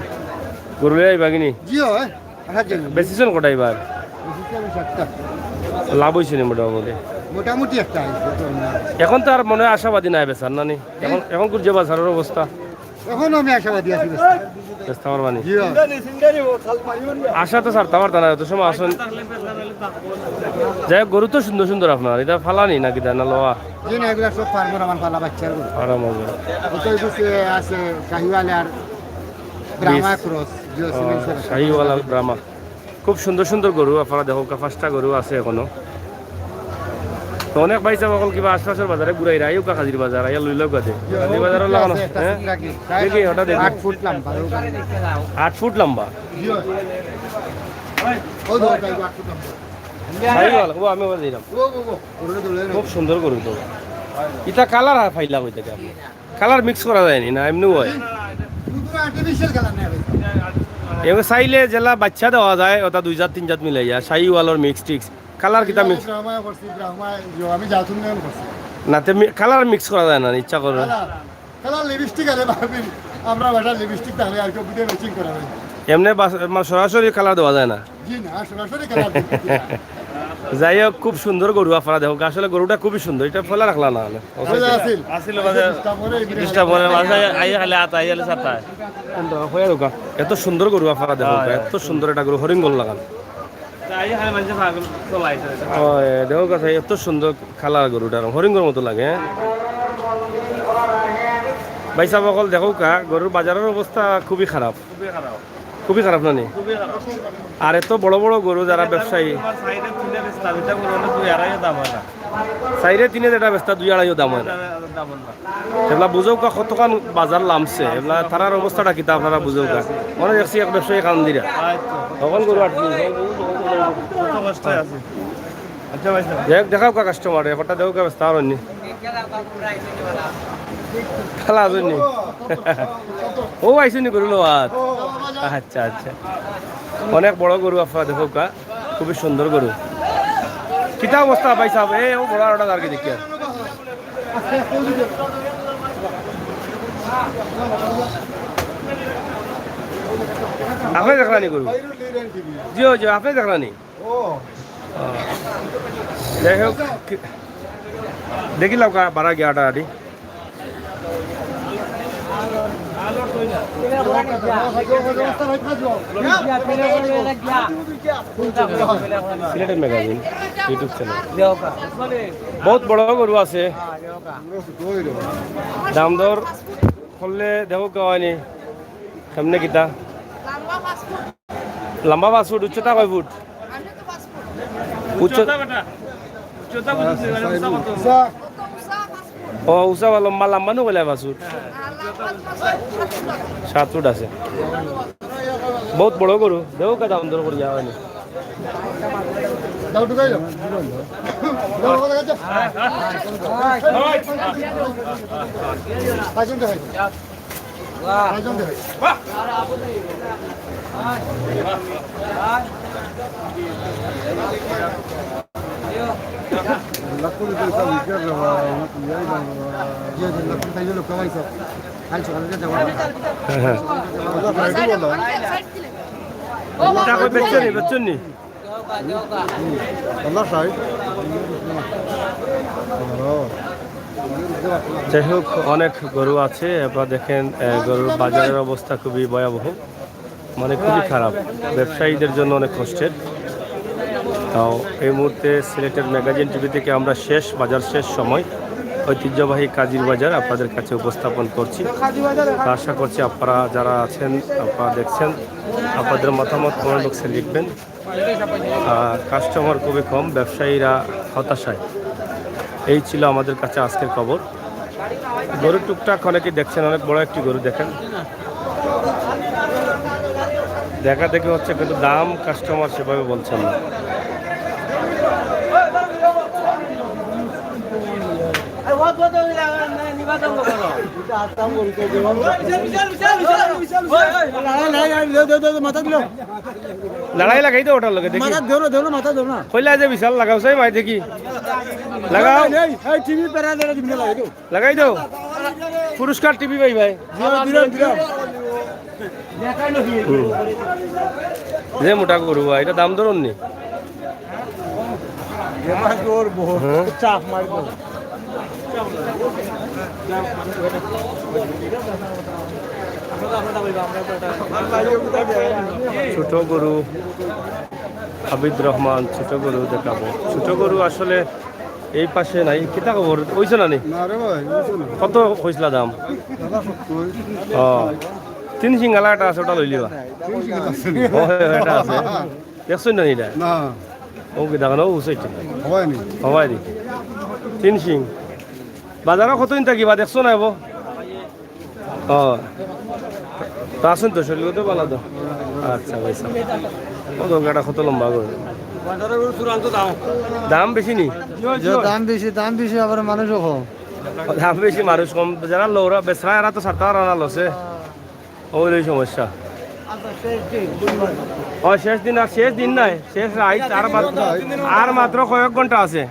গরু লই আইবা কিনি? জি হয়। আসার জন্য। বেচিছন কটা এবার? বেচিছি আমি সাতটা। লাভ হইছে নি মোটামুটি? মোটামুটি একটা হইছে, তো না। এখন তো আর মনে হয় আশাবাদী নাই বেচার না নি? এখন, এখন গুরুজে বাজারের অবস্থা? এখন আমি আশাবাদী আছি বেচতে। বেচতে পারবা নি? জি, হ্যাঁ। আশা তো ছাড়তে পারতা না, এত সময় আসন। যাই হোক, গরু তো সুন্দর সুন্দর আপনার, এটা ফালানি নাকি তা না লওয়া? জি না, এগুলা সব ফার্মর আমার ফালা বাচ্চার গরু। ফার্মর গরু। ওটাই বুঝে আছে শাহিওয়াল আর ব্রাহ্মা বিশ। ক্রস, জি, ও, সিমেন্ট ছাড়া। শাহিওয়াল আর ব্রাহ্মা। খুব সুন্দর সুন্দর গরু, আপনারা দেখো, কা-, পাঁচটা গরু আছে এখনো। তো অনেক ভাই সাহেব অকল কিবা আশপাশের বাজারে ঘুরাই রাই, ওকা কাজির বাজার, আইয়া লইল কাজে। কাজির বাজার হলো আছে, এখন, একটা হ্যাঁ? সিং রাখি। দেখি, হঠাৎ দেখি। আট ফুট লম্বা। আট ফুট লম্বা? জি। ও ধরো, তাই আট ফুট লম্বা। শাহিওয়াল, ও আমি ওখানে দিলাম। ও, ও, ও, ওটা ধরে খুব সুন্দর গরু তো। এটা কালার আর ফাইলা কইতে কি আপনি? কালার মিক্স করা যায়নি না, এমনি হয়। কোনো আর্টিফিশিয়াল কালার নেই ভাই। এবার চাইলে যেলা বাচ্চা দেওয়া যায়, ওটা দুই জাত তিন জাত মিলাই যায়, শাহিওয়ালর মিক্স টিক্স। কালার কিতা মিক্স? ব্রাহ্মা করছি, ব্রাহ্মা, ইয়ো, আমি জাত উন্নয়ন করছি। না, তে মি-, কালার মিক্স করা যায় না, ইচ্ছা করে। কালার, কালার লিপস্টিক আরে ভাবি, আমরা বেটা লিপস্টিক তাহলে আর কেউ বুঝে ম্যাচিং করা হয়। এমনি বাস-, মানে সরাসরি কালার দেওয়া যায় না। জি না, সরাসরি কালার দিতে হয়। যাই হোক, খুব সুন্দর গরু আপনারা দেখো, আসলে গরুটা খুবই সুন্দর, এটা ফলা রাখলা না। আসলে আছিল। আছিল বাদে বিশটা পরে, বিশটা পরে মাঝে আই খালি আতা, আই খালি সাতা। কোনটা? হয়ে রোকা। এত সুন্দর গরু আপনারা দেখো, হ্যাঁ, এত সুন্দর একটা গরু, হরিঙ্গল লাগান। আই খালি মাঝে পাগল চলাইছে। ও, এ, দেখো কথা, এত সুন্দর কালার গরুটার, হরিঙ্গর মতো লাগে, হ্যাঁ? ভাই সাহেব, অকল দেখো কা, গরুর বাজারের অবস্থা খুবই খারাপ। খুবই খারাপ। খুবই খারাপ না নি? খুবই খারাপ। আর এত বড় বড় গরু যারা ব্যবসায়ী। তোমার সাইডে তুলে বেচতা, দুইটা গরু হলে দুই আড়াইও দাম হয় না। সাইডে তিনে যেটা বেচতা, দুই আড়াইও দাম হয় না। দাম হয় না। এবলা বুঝো কা কতখান বাজার লামছে, এবলা তারার অবস্থাটা কিতা আপনারা বুঝো কা। মনে দেখছি এক ব্যবসায়ী কান দিরা। হয়তো। তখন গরু আটকি। কত কষ্ট আছে। আচ্ছা ভাই সাহেব। দেখ, দেখাও কা কাস্টমার, একটা দেখো কা ব্যবস্থা আর অন্য। খালা আছেন নি? ও আইসেন নি গরু লওয়াত? আচ্ছা, আচ্ছা। অনেক বড় গরু আপনারা দেখো কা, খুবই সুন্দর গরু। কিতা অবস্থা ভাই সাহেব? এ, ও বড় আরোটা আর কি দেখি আর। আপনি দেখলা নি গরু? জি, জি, আপনি দেখলা নি? ও। যাই হোক, কি-, দেখি লাও কা, বারা গিয়া আটাআটি। সিলেটের ম্যাগাজিন, YouTube চ্যানেল। বহুত বড় গরু আছে। দাম দর করলে দেখো কেউ হয়নি। সামনে কিতা? লম্বা পাঁচ ফুট, উচ্চতা কয় ফুট? উচ্চ-, উচ্চতা বেটা। উচ্চতা বুঝতে পারে, উচ্চতা কত? ও, উষা বা লম্বা, লম্বা নু কইলা পাঁচ ফুট। সাত ফুট আছে। বহুত বড় গরু। দেখো কা দাম দর করি যাওয়া হয়নি। যাও, ঢুকাই যাও। যাও, ওখানে যাও। পাঁচজন দেখাই। পাঁচজন দেখাই। জি, জি, লক্ষ্মী খাইলে লোক খাওয়াই সব। কাল সকালে যাওয়া। হ্যাঁ, হ্যাঁ। ওটা কই বেচছনি, বেচছনি? আল্লাহ সাহেব। যাই হোক, অনেক গরু আছে। আপনারা দেখেন, আহ, গরুর বাজারের অবস্থা খুবই ভয়াবহ, মানে খুবই খারাপ, ব্যবসায়ীদের জন্য অনেক কষ্টের। তাও এই মুহূর্তে সিলেটের ম্যাগাজিন টিভি থেকে আমরা শেষ বাজার, শেষ সময়, ঐতিহ্যবাহী কাজির বাজার আপনাদের কাছে উপস্থাপন করছি। তো আশা করছি আপনারা যারা আছেন, আপনারা দেখছেন, আপনাদের মতামত কমেন্ট বক্সে লিখবেন। আর কাস্টমার খুবই কম, ব্যবসায়ীরা হতাশায়। এই ছিল আমাদের কাছে আজকের খবর। গরু টুকটাক অনেকে দেখছেন, অনেক বড় একটি গরু দেখেন। দেখা দেখি হচ্ছে, কিন্তু দাম কাস্টমার সেভাবে বলছেন না। মাথা দিল। লড়াই লাগাই দে ওটার লগে, দেখি। মাথা ধরো, ধরো, মাথা ধরো না। কইলা যে বিশাল লাগাও, সেই মাই দেখি। লাগাও। এই, এই, টিভি প্যারা যেটা দিবি না, লাগাই দেও। লাগাই দেও। পুরস্কার টিভি ভাই, ভাই। দিলাম, দিলাম, দিলাম। হুম। যে মোটা গরু ভাই, এটা দাম ধরুন নি। এবার জোর বহুত। হ্যাঁ। চাপ মারবো। ছোট গরু, হাবিব রহমান, ছোট গরু দেখাবো। ছোট গরু আসলে এই পাশে নাই। কিতা খবর? অইছে না নি? না রে ভাই, অইছে না। কত কইছিলা দাম? দাদা, সত্তর। ও, তিন সিঙ্গালা একটা আছে, ওটা লইলিবা। তিন সিঙ্গালা আছে। ও, হ্যাঁ, হ্যাঁ, এটা আছে। দেখছো না এটা? না। ও কি দেখো না? ও, অইছে এটা। হবাই নি? হবাই নি। তিন সিং। বাজারো কত ইনতা কিবা দেখছো না এবো? ও। তা আছেন তো, শরীর তো ভালো তো? আচ্ছা, ভাই সাহেব। ও তো গাড়া কত লম্বা গো। বাজারের গরুর চূড়ান্ত দাম। দাম বেশি নি? যে দাম বেশি, দাম বেশি, আবার মানুষও কম। দাম বেশি, মানুষ কম। যারা লওরা, বেচরা, এরা তো সারতা পারা না লসে। ওই, ওই সমস্যা। ও, শেষ দিন, আর শেষ দিন নাই, শেষ রাইত, আর মাত্র, আর মাত্র কয়েক ঘন্টা আছে।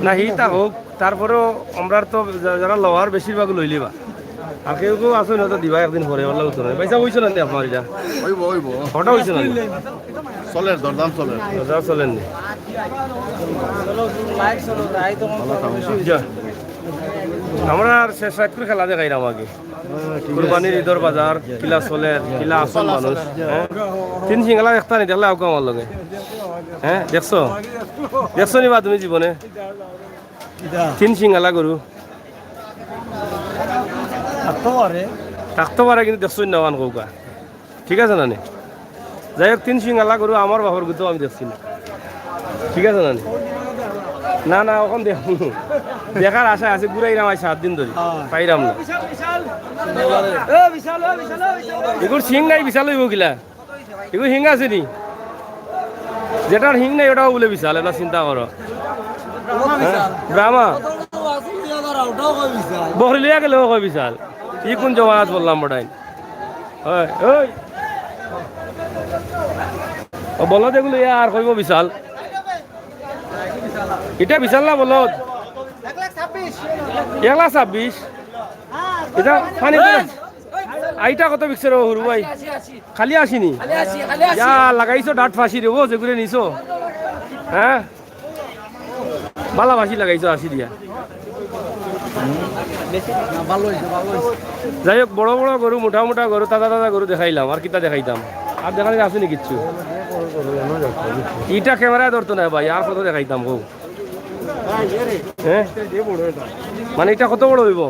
না, হিতা হোক, তারপরেও আমরা তো যা-, যারা লওয়ার বেশিরভাগ লইলিবা। আর কেউ কেউ আছে না তো দিবা একদিন পরে, ওলা উত্তর নাই। পয়সা অইছে না নি আপনার এটা? অইবো, অইবো। কটা অইছে না নি? চলের, দরদাম চলের। দরদাম চলের নি? যা। আমরা আর শেষ রাইত করে খেলা দেখাইলাম আগে। কুরবানির ঈদর বাজার, কিলা চলের, কিলা আছইন মানুষ, হ্যাঁ? তিন সিঙ্গালা দেখতা নি, দেখলে আউকা আমার লগে। হ্যাঁ, দেখছো? দেখছো নি বা তুমি জীবনে? তিন সিঙ্গালা গরু। থাকতো পারে। থাকতো পারে, কিন্তু দেখছো না, ওখান কউকা। ঠিক আছে না নি? যাই হোক, তিন সিঙ্গালা গরু আমার বাপর গুতো আমি দেখছি না। ঠিক আছে না নি? না, না, অখন দেখ-, দেখার আশা আছে, ঘুরাইরাম আজ সাত দিন ধরি। হ্যাঁ। পাইরাম না। এগুর সিং নাই, বিশাল অইবো কিলা? এগুর হিং আছে নি? যেটার হিং নাই, ওটাও বুলে বিশাল, এটা চিন্তা করো। ব্রাহ্মা। বকরি লইয়া গেলেও কয় বিশাল। ই কোন জমানাত বললাম বটাইন? ওই, ওই। ও বলদ এগুলো ইয়া আর কইবো বিশাল। এটা বিশাল না বলদ? এক লাখ ছাব্বিশ। এটা পানি দিলে। আইটা কত বিকছে রে হুরু ভাই? খালি আশি নি? ইয়া, লাগাইছো ডাট ফাঁসি রে, ও যেগুলো নিছো। হ্যাঁ? বালা ফাঁসি লাগাইছো আশি দিয়া। যাই হোক, বড় বড় গরু, মোটা মোটা গরু, তাজা তাজা গরু দেখাইলাম, আর কিতা দেখাইতাম? আর দেখানি আছে নি কিচ্ছু? ইটা ক্যামেরায় ধরতো না ভাই, আর কত দেখাইতাম গো? হ্যাঁ? মানে ইটা কত বড় অইবো?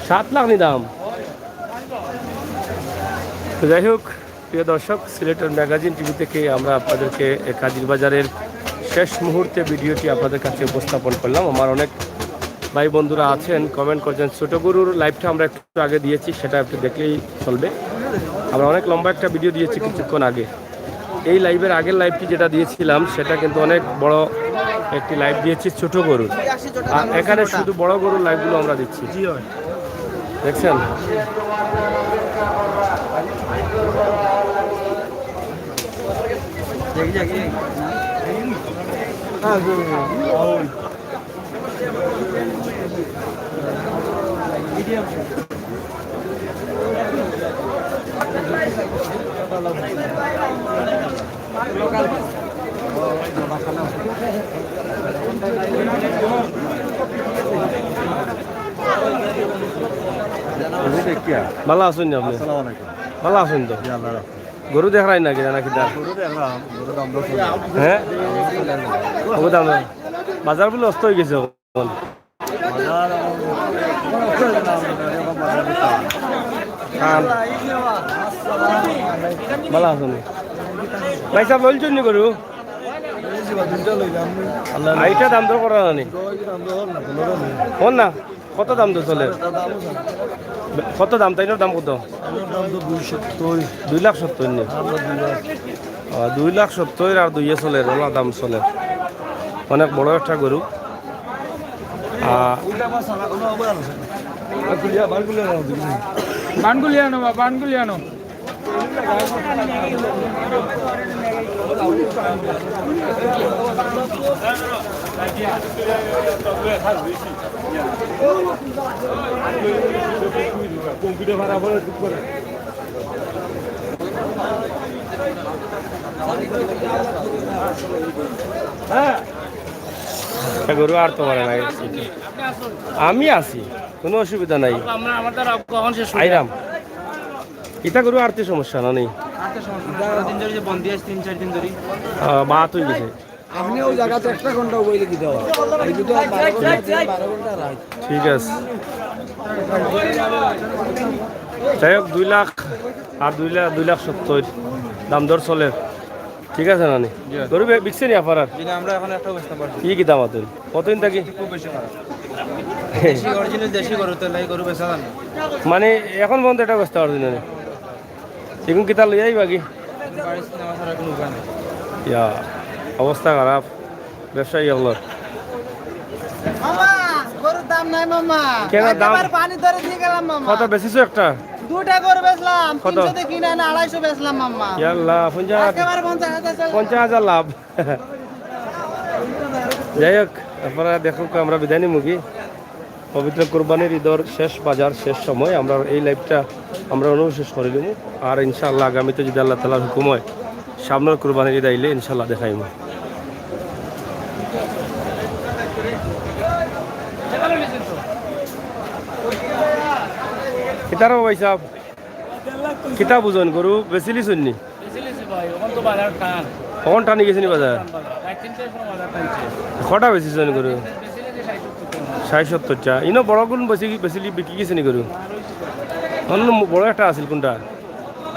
সাত লাখ নি দাম। তো যাই হোক, প্রিয় দর্শক, সিলেটের ম্যাগাজিন টিভি থেকে আমরা আপনাদেরকে এ কাজির বাজারের শেষ মুহূর্তে ভিডিওটি আপনাদের কাছে উপস্থাপন করলাম। আমার অনেক ভাই বন্ধুরা আছেন, কমেন্ট করছেন। ছোট গরুর লাইভটা আমরা একটু আগে দিয়েছি, সেটা একটু দেখলেই চলবে। আমরা অনেক লম্বা একটা ভিডিও দিয়েছি কিছুক্ষণ আগে। এই লাইভের আগের লাইভটি যেটা দিয়েছিলাম, সেটা কিন্তু অনেক বড় একটি লাইভ দিয়েছি ছোট গরুর। আর এখানে শুধু বড় গরুর লাইভগুলো আমরা দিচ্ছি। দেখছেন? ভালা আছইন নি আপনে? আসসালামু আলাইকুম। ভালা আছইন তো? জি, আল্লাহ রাখছে। গরু দেখরায় না কিতা, না কিতা? গরু দেখরাম, গরু দাম দর চলে। হ্যাঁ? গরু দাম দর। বাজার বুলে অস্ত অই গেছে অখন। বাজার অখন, অখন অস্ত অই গেছে না, অখন বাজার দিতে হবে। খান। ভালা আছইন নি? ভাই সাব, লইছইন নি গরু? এই যে বা দুইটা লইলাম। আল্লাহ আর ইটা দাম দর করা না নি? দাম দর না, বলো না। অর না? কত দাম দর চলের? কত দাম? তাইনর দাম কত? আমার দাম তো দুই সত্তর। দুই লাখ সত্তর নি? আমরা দুই লাখ। আহ, দুই লাখ সত্তর আর দুইয়ে চলের, অলা দাম চলের। অনেক বড় একটা গরু। আহ, উল্টা পাশ আনা, কোনো আবার আনা। আর খুলিয়া, বার খুলিয়া আনো, দেখি। বানগুলি আনো বা, বানগুলি আনো। গরু আর তো পারে না। আমি আছি, কোনো অসুবিধা নাই। আমরা, আমাদের কখন শেষ হবে? আইরাম। ইটা গরু আরতে সমস্যা না নি? আরতে সমস্যা না। তিন চার দিন ধরে যে বন্দি আছে, তিন চার দিন ধরে। আহ, বাত অই গেছে। আপনি ওই জায়গাতে একটা ঘন্টা উবাইলে কি দেওয়া? এই দুটো বারো ঘন্টা, দিন বারো ঘন্টা রাত। ঠিক আছে। যাই হোক, দুই লাখ আর দুই লাখ, দুই লাখ সত্তর দাম দর চলের। ঠিক আছে না নি? জি। গরু বে-, বিকছে নি আপনার? জি না, আমরা এখন একটা বেচতাম পারছি। কি কি দাম আছে? কতদিন থাকি? খুব বেশি খারাপ। দেশি, original দেশি গরু, তো লাই গরু বেচা যায় না। মানে, এখন পর্যন্ত এটা বেচতা পারছি না নি? এখন কিতা লইয়া আইবা কি? বাড়িত নেওয়া ছাড়া কোনো উপায় নেই। ইয়া, অবস্থা খারাপ ব্যবসায়ী অকলর। মামা, গরুর দাম নাই মামা। কেন দাম? একেবারে পানি ধরে দিয়ে গেলাম মামা। কত বেচিছো একটা? দুটা গরু বেচলাম, কত? তিনশো দিয়ে কিনে এনে আড়াইশো বেচলাম মামা। ইয়াল্লা, পঞ্চাশ হাজার। একেবারে পঞ্চাশ হাজার চলে। পঞ্চাশ হাজার লাভ। যাই হোক, আপনারা দেখুক, আমরা বিদায় নিমু কি। পবিত্র কুরবানির ঈদর শেষ বাজার, শেষ সময়, আমরা এই লাইভটা আমরা অনু শেষ করি দিমু। আর ইনশাআল্লাহ আগামীতে যদি আল্লাহ তাআলার হুকুম হয়, সামনের কুরবানির ঈদ আইলে ইনশাআল্লাহ দেখাইমু। কিতারও ভাই সাহেব, কিতা বুঝইন, গরু বেচিলিছইন নি? বেচিলিছি ভাই, অখন তো বাজার টান। অখন টানি গেছে নি বাজার? টান বাজার। রাত তিনটার সময় বাজার টানছে। কটা বেচিছইন গরু? বেচিলিছি ষাট সত্তর টা। ষাট সত্তর টা। ইনো বড় গুণ বেচি, বেচিলি বিকি গেছে নি গরু? অন্য বড় একটা আছিল কোনটা?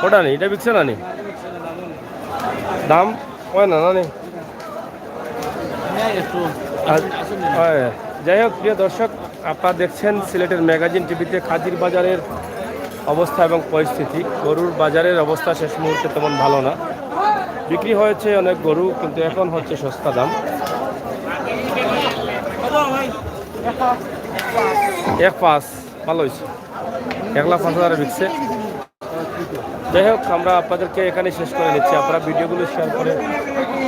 ওটা নি, ইটা বিকছে না নি? দাম অয় না, না নি? আর, হয়। যাই হোক, প্রিয় দর্শক, আপনারা দেখছেন সিলেটের ম্যাগাজিন টিভিতে খাদির বাজারের অবস্থা এবং পরিস্থিতি। গরুর বাজারের অবস্থা শেষ মুহূর্তে তেমন ভালো না। বিক্রি হয়েছে অনেক গরু, কিন্তু এখন হচ্ছে সস্তা দাম। এক পাঁচ, ভালো হয়েছে, এক লাখ পাঁচ হাজারে বিকছে। যাই হোক, আমরা আপনাদেরকে এখানে শেষ করে নিচ্ছি। আপনারা ভিডিওগুলো শেয়ার করে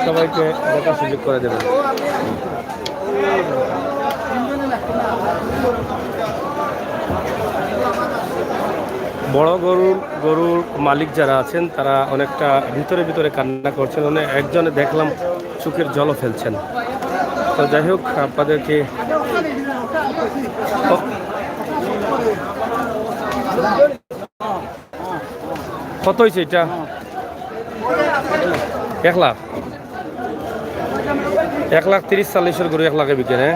সবাইকে দেখার সুযোগ করে দেবেন। বড় গরুর, গরুর মালিক যারা আছেন, তারা অনেকটা ভিতরে ভিতরে কান্না করছেন। মানে, একজনে দেখলাম চোখের জলও ফেলছেন। তো যাই হোক, আপনাদেরকে কত হয়েছে এটা? এক লাখ, এক লাখ তিরিশ চল্লিশের গরু এক লাখে বিকে, হ্যাঁ?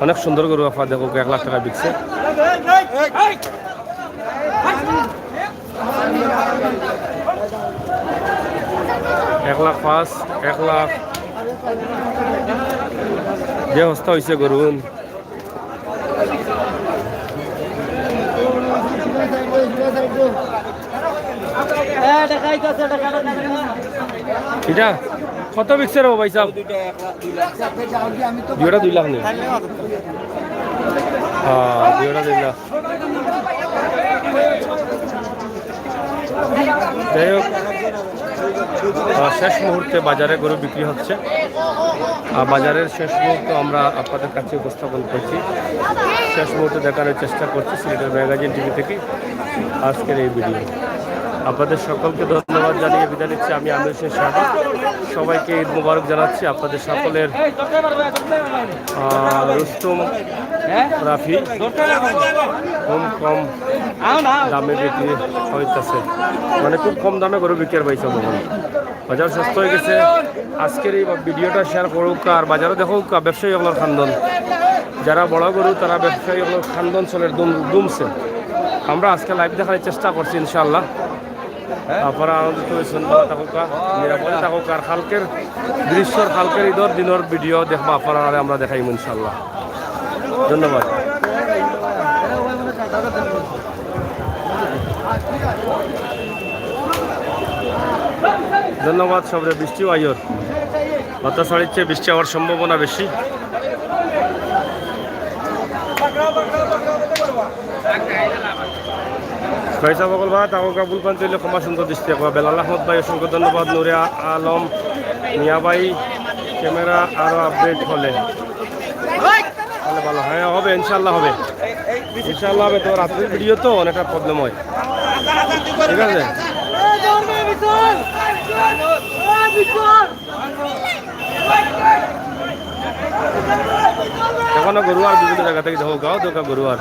অনেক সুন্দর গরু, আপনারা দেখো, এক লাখ টাকা বিকছে। এক লাখ পাঁচ, এক লাখ। যে হস্তা হয়েছে গরু। এটা কত বিকছে রে ভাই সাহেব? দুইটা দুই লাখ নি? হ্যাঁ, দুইটা দুই লাখ। যাই হোক, আহ, শেষ মুহূর্তে বাজারে গরু বিক্রি হচ্ছে। আর বাজারের শেষ মুহূর্ত আমরা আপনাদের কাছে উপস্থাপন করছি। শেষ মুহূর্তে দেখানোর চেষ্টা করছি সিলেটের ম্যাগাজিন টিভি থেকে আজকের এই ভিডিও। আপনাদের সকলকে ধন্যবাদ জানিয়ে বিদায় নিচ্ছি আমি আমির হোসেন শাহাব। সবাইকে ঈদ মোবারক জানাচ্ছি। আপনাদের সকলের, আহ, রুস্তম রাফি খুব কম দামে বিক্রি হইতাছে, মানে খুব কম দামে গরু বিক্রি পাইছে বলুন। বাজার সস্তা হয়ে গেছে। আজকের এই ভিডিওটা শেয়ার করুক আর বাজারও দেখুক আর ব্যবসায়ী অকলর খান্দন, যারা বড় গরু তারা ব্যবসায়ী অকলর খান্দন চলের দুম দুমছে। আমরা আজকে লাইভ দেখার চেষ্টা করছি ইনশাআল্লাহ। আপনারা আনন্দিত হয়েছেন, ভালো থাকুক, নিরাপদে থাকুক। আর কালকের দৃশ্যর, কালকের ঈদর দিনর ভিডিও দেখবা আপনারা, আমরা দেখাইমু ইনশাআল্লাহ। ধন্যবাদ। ধন্যবাদ সবরে। বৃষ্টিও আইয়র, বাতাস ছাড়িচ্ছে, বৃষ্টি হওয়ার সম্ভাবনা বেশি। ভাই সাহেব, অকল ভাই, তাকে ভুল পান চাইলে ক্ষমা সুন্দর দৃষ্টি রাখবা। বেলাল আহমদ ভাই, অসংখ্য ধন্যবাদ। নুরে আলম মিয়া ভাই, ক্যামেরা আরো আপডেট হলে, তাহলে ভালো। হ্যাঁ, হবে, ইনশাল্লাহ হবে। ইনশাল্লাহ হবে। তো রাত্রের ভিডিও তো অনেকটা প্রবলেম হয়, ঠিক আছে? এখনো গরু আর বিভিন্ন জায়গা থেকে দেখো, গাও দেখা গরু আর।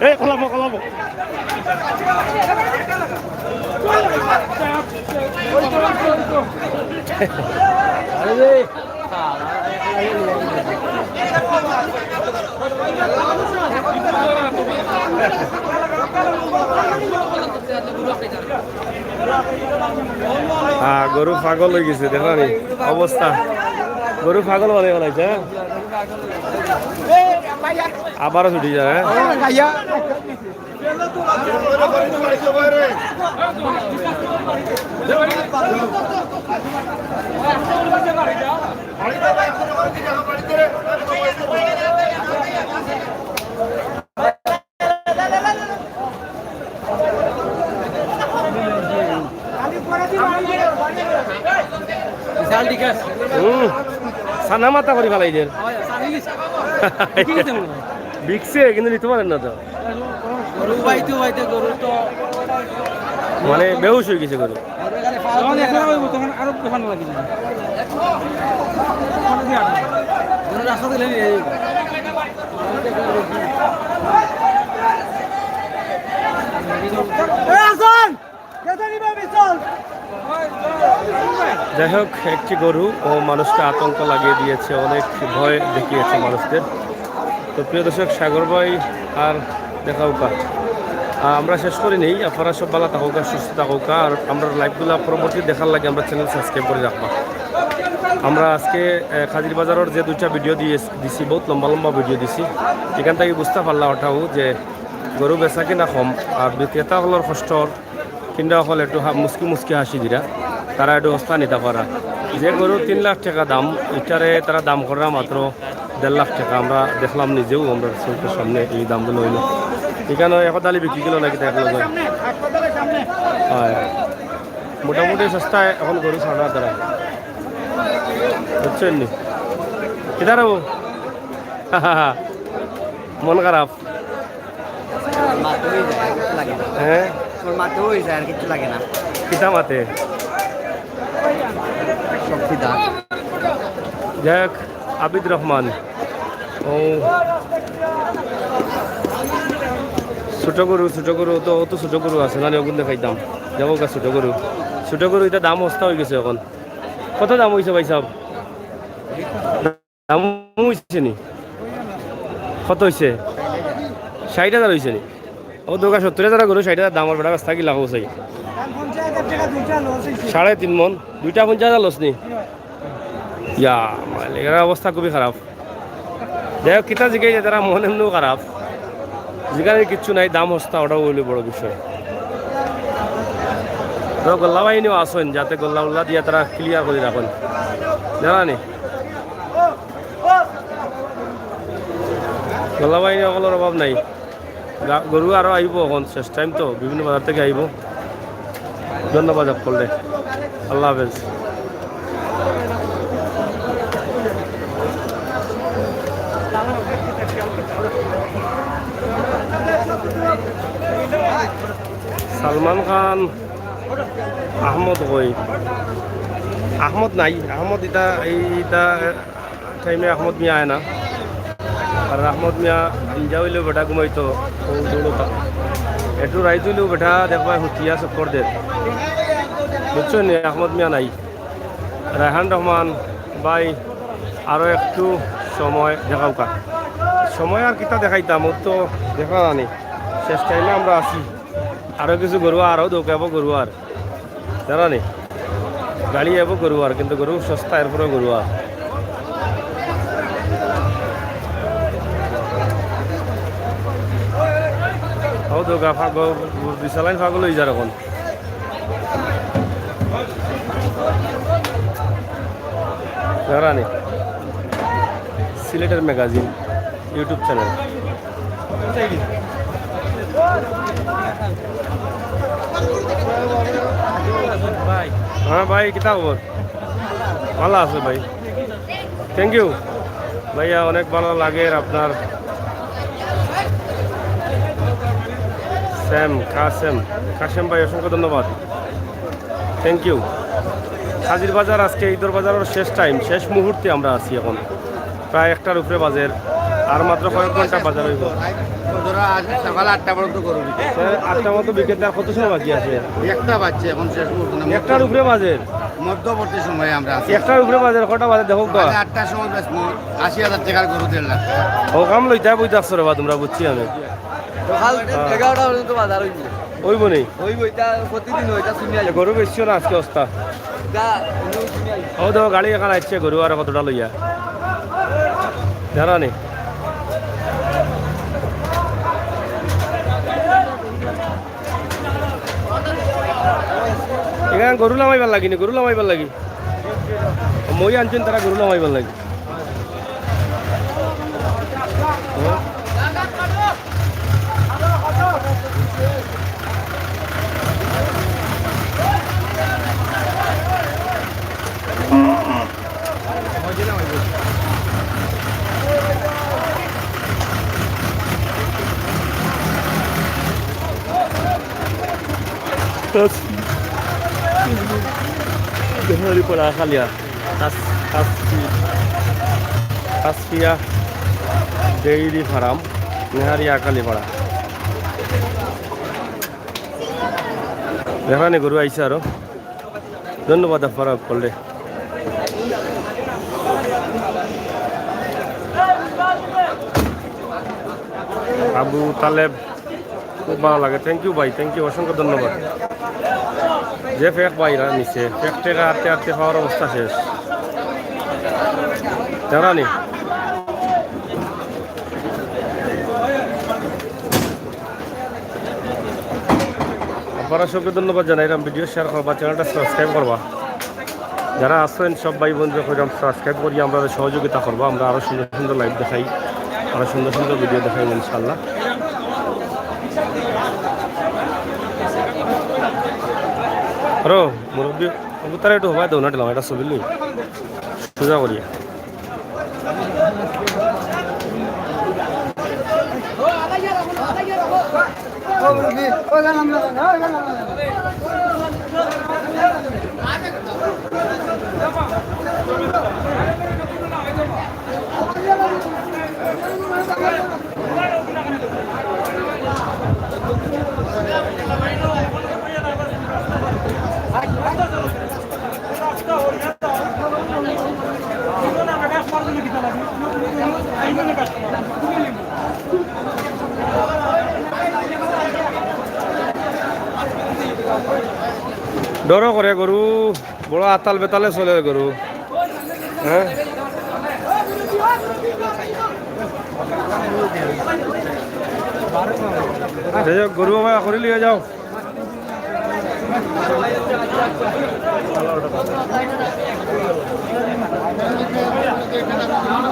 এই, কলাবো, কলাবো। হ্যাঁ, গরু পাগল হয়ে গেছে, দেখো নি অবস্থা। গরু পাগল বানাই ফেলাইছে, হ্যাঁ? আবারও ছুটি যায়, হ্যাঁ? বিশাল ঠিক আছে। হুম, সানা মাথা করি ফালাই দের। ঠিক আছে মনে হয়। বিকছে, কিন্তু নিতে পারেন না তো। গরু বাইতে বাইতে গরু তো মানে বেহুশ হয়ে গেছে গরু। তখন এখন ওই তখন আরো দোকান লাগে না। গরু রাস্তা দিলে নিয়ে যাবে। যাই হোক, একটি গরু ও মানুষকে আতঙ্ক লাগিয়ে দিয়েছে, অনেক ভয় দেখিয়েছে মানুষদের। তো প্রিয় দর্শক, সাগর ভাই আর দেখা হোক। আহ, আমরা শেষ করি নেই, আপনারা সব ভালো থাকুক, সুস্থ থাকুক, আর আমরা লাইভগুলো পরবর্তী দেখার লাগে আমরা চ্যানেল সাবস্ক্রাইব করে রাখবা। আমরা আজকে আহ, খাজির বাজারের যে দুইটা ভিডিও দিয়ে দিছি, বহুত লম্বা লম্বা ভিডিও দিছি, এখান থেকে বুঝতে পারলা ওটাও যে গরু বেচা কিনা কম, আর বিক্রেতা হলোর কষ্ট, কিনা হল একটু হা-, মুসকি মুসকি হাসি দিরা, তারা একটু হস্তা নিতে পারা। যে গরু তিন লাখ টাকা দাম, এটারে তারা দাম করা মাত্র দেড় লাখ টাকা। আমরা দেখলাম নিজেও, আমরা চোখের সামনে এই দামগুলো হইলো। এখানে এক দালি বিক্রি কিলো নাকি এক লগে? হয়, মোটামুটি সস্তায় এখন গরু ছাড়া তারা, বুঝছেন নি? কিদার হবো? মন খারাপ। মাতে হয়ে যায়, আর কিচ্ছু লাগে না। হ্যাঁ? আমার মাতে হয়ে যায়, আর কিচ্ছু লাগে না। কিতা মাতে? সব কিতা? যাই হোক, আবিদ রহমান। ও, ছোট গরু, ছোট গরু তো, অত ছোট গরু আছে না, ওগুন দেখাইতাম। দেখো গা, ছোট গরু, ছোট গরু, এটা দাম হস্তা হয়ে গেছে এখন। কত দাম হয়েছে ভাই সাহেব? দাম হইছে নি? কত হইছে? ষাইট হাজার অইছে নি? ও দোকা সত্তইর হাজার গরু, ষাইট হাজার দাম, আর বেটা বেচতা কিলা কও চাই? সাড়ে তিন মন, দুইটা পঞ্চাশ হাজার লস নি? ইয়া, মালিক, এরার অবস্থা খুবই খারাপ। যাই হোক, কিতা জিগাইলে তারা মন এমনেউ খারাপ। জিগানির কিচ্ছু নাই, দাম হস্তা, ওটাউ অইলো বড় বিষয়। তো গল্লা বাহিনীও আছইন, যাতে গল্লা উল্লা দিয়া তারা clear করি রাখইন। জানা নি? গল্লা বাহিনী অকলর অভাব নাই। গা-, গরু আরো আইবো, অখন শেষ time তো, বিভিন্ন বাজার থাকি আইবো। ধন্যবাদ সকলরে, আল্লাহ হাফেজ। সালমান খান, আহমদ কই? আহমদ নাই, আহমদ ইতা, এই ইতা time-এ আহমদ মিয়া আয় না। আর আহমদ মিয়া ইঞ্জা অইলেও বেটা ঘুমাইতো, ও দৌড়ো তা। একটু রাইত অইলেও বেটা দেখবায় হুতিয়া চক্কর দের। বুঝছো নি? আহমদ মিয়া নাই। রায়হান রহমান ভাই, আরো একটু সময় দেখাউক্কা। সময় আর কিতা দেখাইতাম, ওর তো দেখা জানি। শেষ time-এ আমরা আছি। আরো কিছু গরু আরো দৌকাবো গরু আর। জানা নি? গাড়ি আইবো গরু আর, কিন্তু গরু সস্তা, এরপরেও গরু আর। ও তো গা ফাগ-, বিশালাইন পাগল অই যার অখন। জানা নি? সিলেটের magazine, YouTube channel। হ্যাঁ ভাই, কিতা খবর? ভালা আছো ভাই? Thank you ভাইয়া, অনেক ভালা লাগের আপনার। সেম, কাসেম, কাসেম ভাই, অসংখ্য ধন্যবাদ। Thank you। হাজির বাজার আজকে ঈদর বাজারর শেষ time, শেষ মুহূর্তে আমরা আছি অখন। প্রায় একটার উপরে বাজের, আর মাত্র কয়েক ঘন্টা বাজার অইবো। ধরো আজ সকাল আটটা পর্যন্ত গরু বিক্রি। স্যার, আটটা মতো বিকেল, আর কত সময় বাকি আছে? একটা বাজছে অখন, শেষ মুহূর্ত না। একটার উপরে বাজের? মধ্যবর্তী সময়ে আমরা আছি। একটার উপরে বাজের, কটা বাজে দেখো তো। সকালে আটটার সময় বেচমু, আশি হাজার টেকার গরু, দেড় লাখ। ও কাম লইতা বই থাকছো রে বা তোমরা, বুঝছি আমি। সকাল এগারোটা পর্যন্ত বাজার অইবো। অইবো নি? অইবো, ইটা প্রতিদিন অয়, ইটা হুনিয়া আইবো। গরু বেচছো না আজকে অস্তা? ইটা হুনিয়া আইবো। ও দেখো, গাড়ি এখান আইছে, গরু আর কতটা লইয়া। জানা নি? এখান গরু লামাইবার লাগি নি, গরু লামাইবার লাগি। মই আনছইন তারা গরু লামাইবার লাগি। নেহারি পাড়া খালিয়া। তাস-, তাসফি-, তাসফিয়া ডেইরি ফার্ম, নেহারিয়া কালীপাড়া। জানা নি, গরু আইছে আরো। ধন্যবাদ আপনারা সকলরে। আবু তালেব, খুব ভালা লাগে। Thank you ভাই, thank you, অসংখ্য ধন্যবাদ। যে ফেক ভাইরা নিছে, ফেক টেকা আটতে আটতে পাওয়ার অবস্থা শেষ। জানা নি? আপনারা সবকে ধন্যবাদ জানাইলাম, video share করবা, channelটা subscribe করবা। যারা আছেন সব ভাই বন্ধুরে কইলাম subscribe করিয়া আমরারে সহযোগিতা করবা, আমরা আরো সুন্দর সুন্দর live দেখাই, আরো সুন্দর সুন্দর video দেখাই ইনশাআল্লাহ। আরো মুরব্বী, কবুতর একটু হবাই দেও না, দিলাম এটা ছবি লই, সোজা করিয়া। ডরও করে গরু, বড় আতাল বেতালে চলে গরু। হ্যাঁ, যাই হোক, গরু বাবা করে লিয়ে যাও।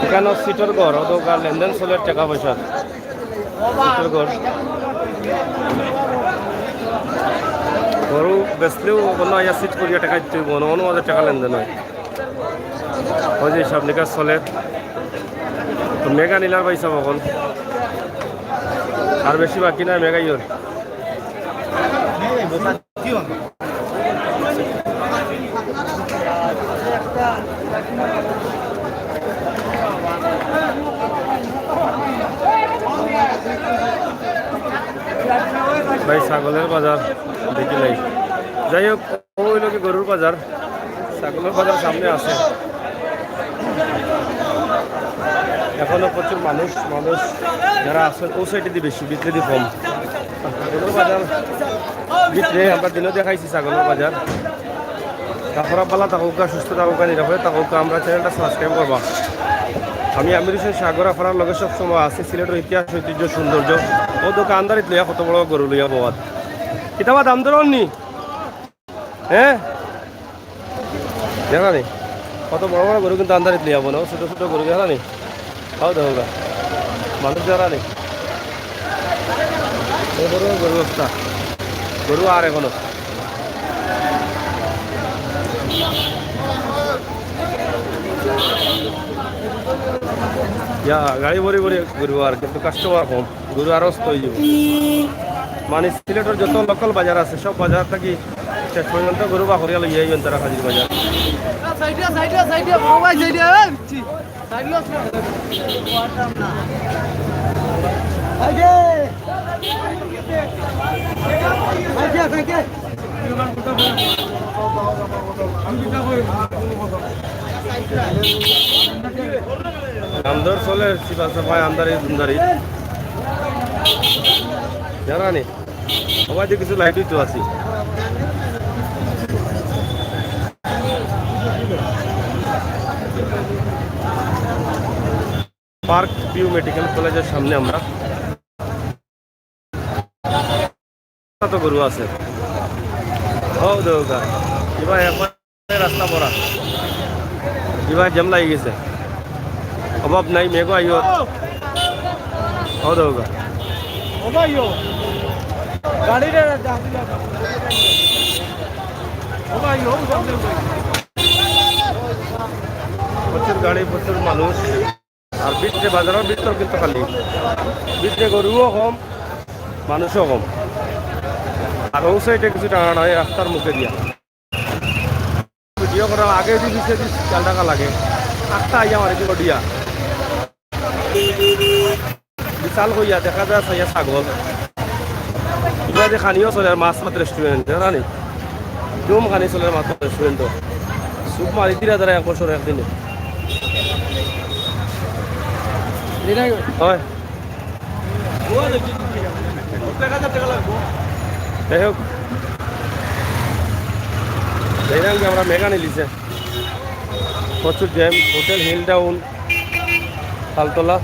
এখানো সিটর ঘর, অত লেনদেন চলে টাকা পয়সা। সিটর ঘর। গরু বেচলেও কোনো আইয়া সিট করিয়া টাকা দিতে হইব, অন্য অন্য মাঝে টাকা লেনদেন হয়। ওই যে হিসাব নিকাশ চলে। তো মেঘা নিলার ভাই সব এখন। আর বেশি বাকি নাই মেঘা ইয়র। ভাই, ছাগলের বাজার দেখি নাই। যাই হোক, ও হইল কি গরুর বাজার, ছাগলের বাজার সামনে আছে। এখনো প্রচুর মানুষ, মানুষ যারা আছেন ও সাইডে দিয়ে বেশি, ভিতরে দিয়ে কম। ছাগলের বাজার ভিতরে আমরা দিনও দেখাইছি ছাগলের বাজার। তারপরে ভালা থাকুকা, সুস্থ থাকুকা, নিরাপদে থাকুকা, আমরা চ্যানেলটা সাবস্ক্রাইব করবা। আমি আমির হোসেন সাগর, আপনার লগে সব সময় আছি। সিলেটের ইতিহাস, ঐতিহ্য, সৌন্দর্য। ও দোকানদারিত লইয়া কত বড় গরু লইয়া বওয়াত। কিতাবা দাম ধরন নি? হ্যাঁ, দেখা নি কত বড় বড় গরু কিন্তু আন্দারিত লিয়া বনো, ছোট ছোট গরু দেখা নি। খাও দেখো গা। মানুষ দেখা নি। এই বড় গরু অবস্থা। গরু আর এখনো। ইয়া, গাড়ি ভরি ভরি গরু আর কিন্তু কাস্টমার কম। গরু আরো অস্ত হয়ে যাবে। মানে সিলেটের যত লোকাল বাজার আছে, সব বাজার থাকি শেষ পর্যন্ত গরু বা করিয়া লইয়া আইবেন তারা হাজির বাজার। সাইডে, সাইডে, সাইডে, বড় ভাই, সাইডে, এই, ছি, সাইডে আসো। সাইডে। সাইডে, সাইডে। আমদর চলে, সিবা সাফাই, আমদারি, দুমদারি। জানা নি? সবাই তো কিছু লাইটই তো আছি। পার্ক ভিউ মেডিকেল কলেজের সামনে আমরা। কত গরু আছে? ও দৌগা। এবার এখন রাস্তা ভরা। এবার জ্যাম লাগি গেছে। অভাব নাই, মেঘও আইও। ও দৌগা। ও ভাইও। গাড়ি রে, যা, যা। ও ভাইও, ও সামনে ভাই। প্রচুর গাড়ি, প্রচুর মানুষ। আর ভিতরে বাজারের ভিতর কিন্তু খালি। ভিতরে গরুও কম, মানুষও কম। আর ও সাইডে কিছু টানা নাই রাস্তার মুখে দিয়া। ভিডিও করার আগে যদি পিছে যদি খেয়াল রাখা লাগে, আটটা আইয়া আমার এদিকে দিয়া। বিশাল কইয়া দেখা যায় সাইয়া ছাগল। ইবা যে খানিও চলে আর মাছ ভাত রেস্টুরেন্ট, জানা নি? জুম খানি চলে মাছ ভাত রেস্টুরেন্ট। সুপ মারি দিরা তারা এক বছর একদিনে। হয়। যাই হোক, এই রাঙ্গে আমরা মেঘা নিলিছে। প্রচুর jam, hotel hill down, Taltala.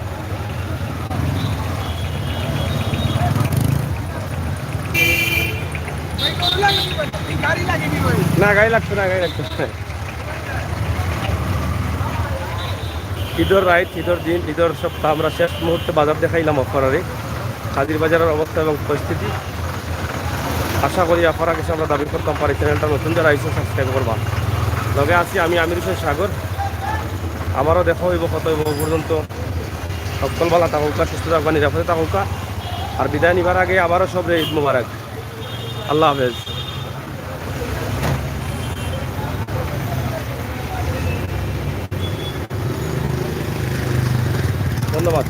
না, গাড়ি লাগতো না, গাড়ি লাগতো না। ঈদর রাইত, ঈদর দিন, ঈদর সপ্তাহ আমরা শেষ মুহূর্তে বাজার দেখাইলাম আপনারারে। হাজির বাজারের অবস্থা এবং পরিস্থিতি। আশা করি আপনারা কিছু আমরা দাবি করতাম পারি, চ্যানেলটা নতুন যারা আইসো সাবস্ক্রাইব করবা। লগে আছি আমি আমির হোসেন সাগর। আবারও দেখা হইব, কত হইব পর্যন্ত। সকল ভালা থাকুকা, সুস্থ থাকুকা, নিরাপদে থাকুকা। আর বিদায় নিবার আগে আবারও সবরে ঈদ মোবারক। আল্লাহ হাফেজ। ধন্যবাদ।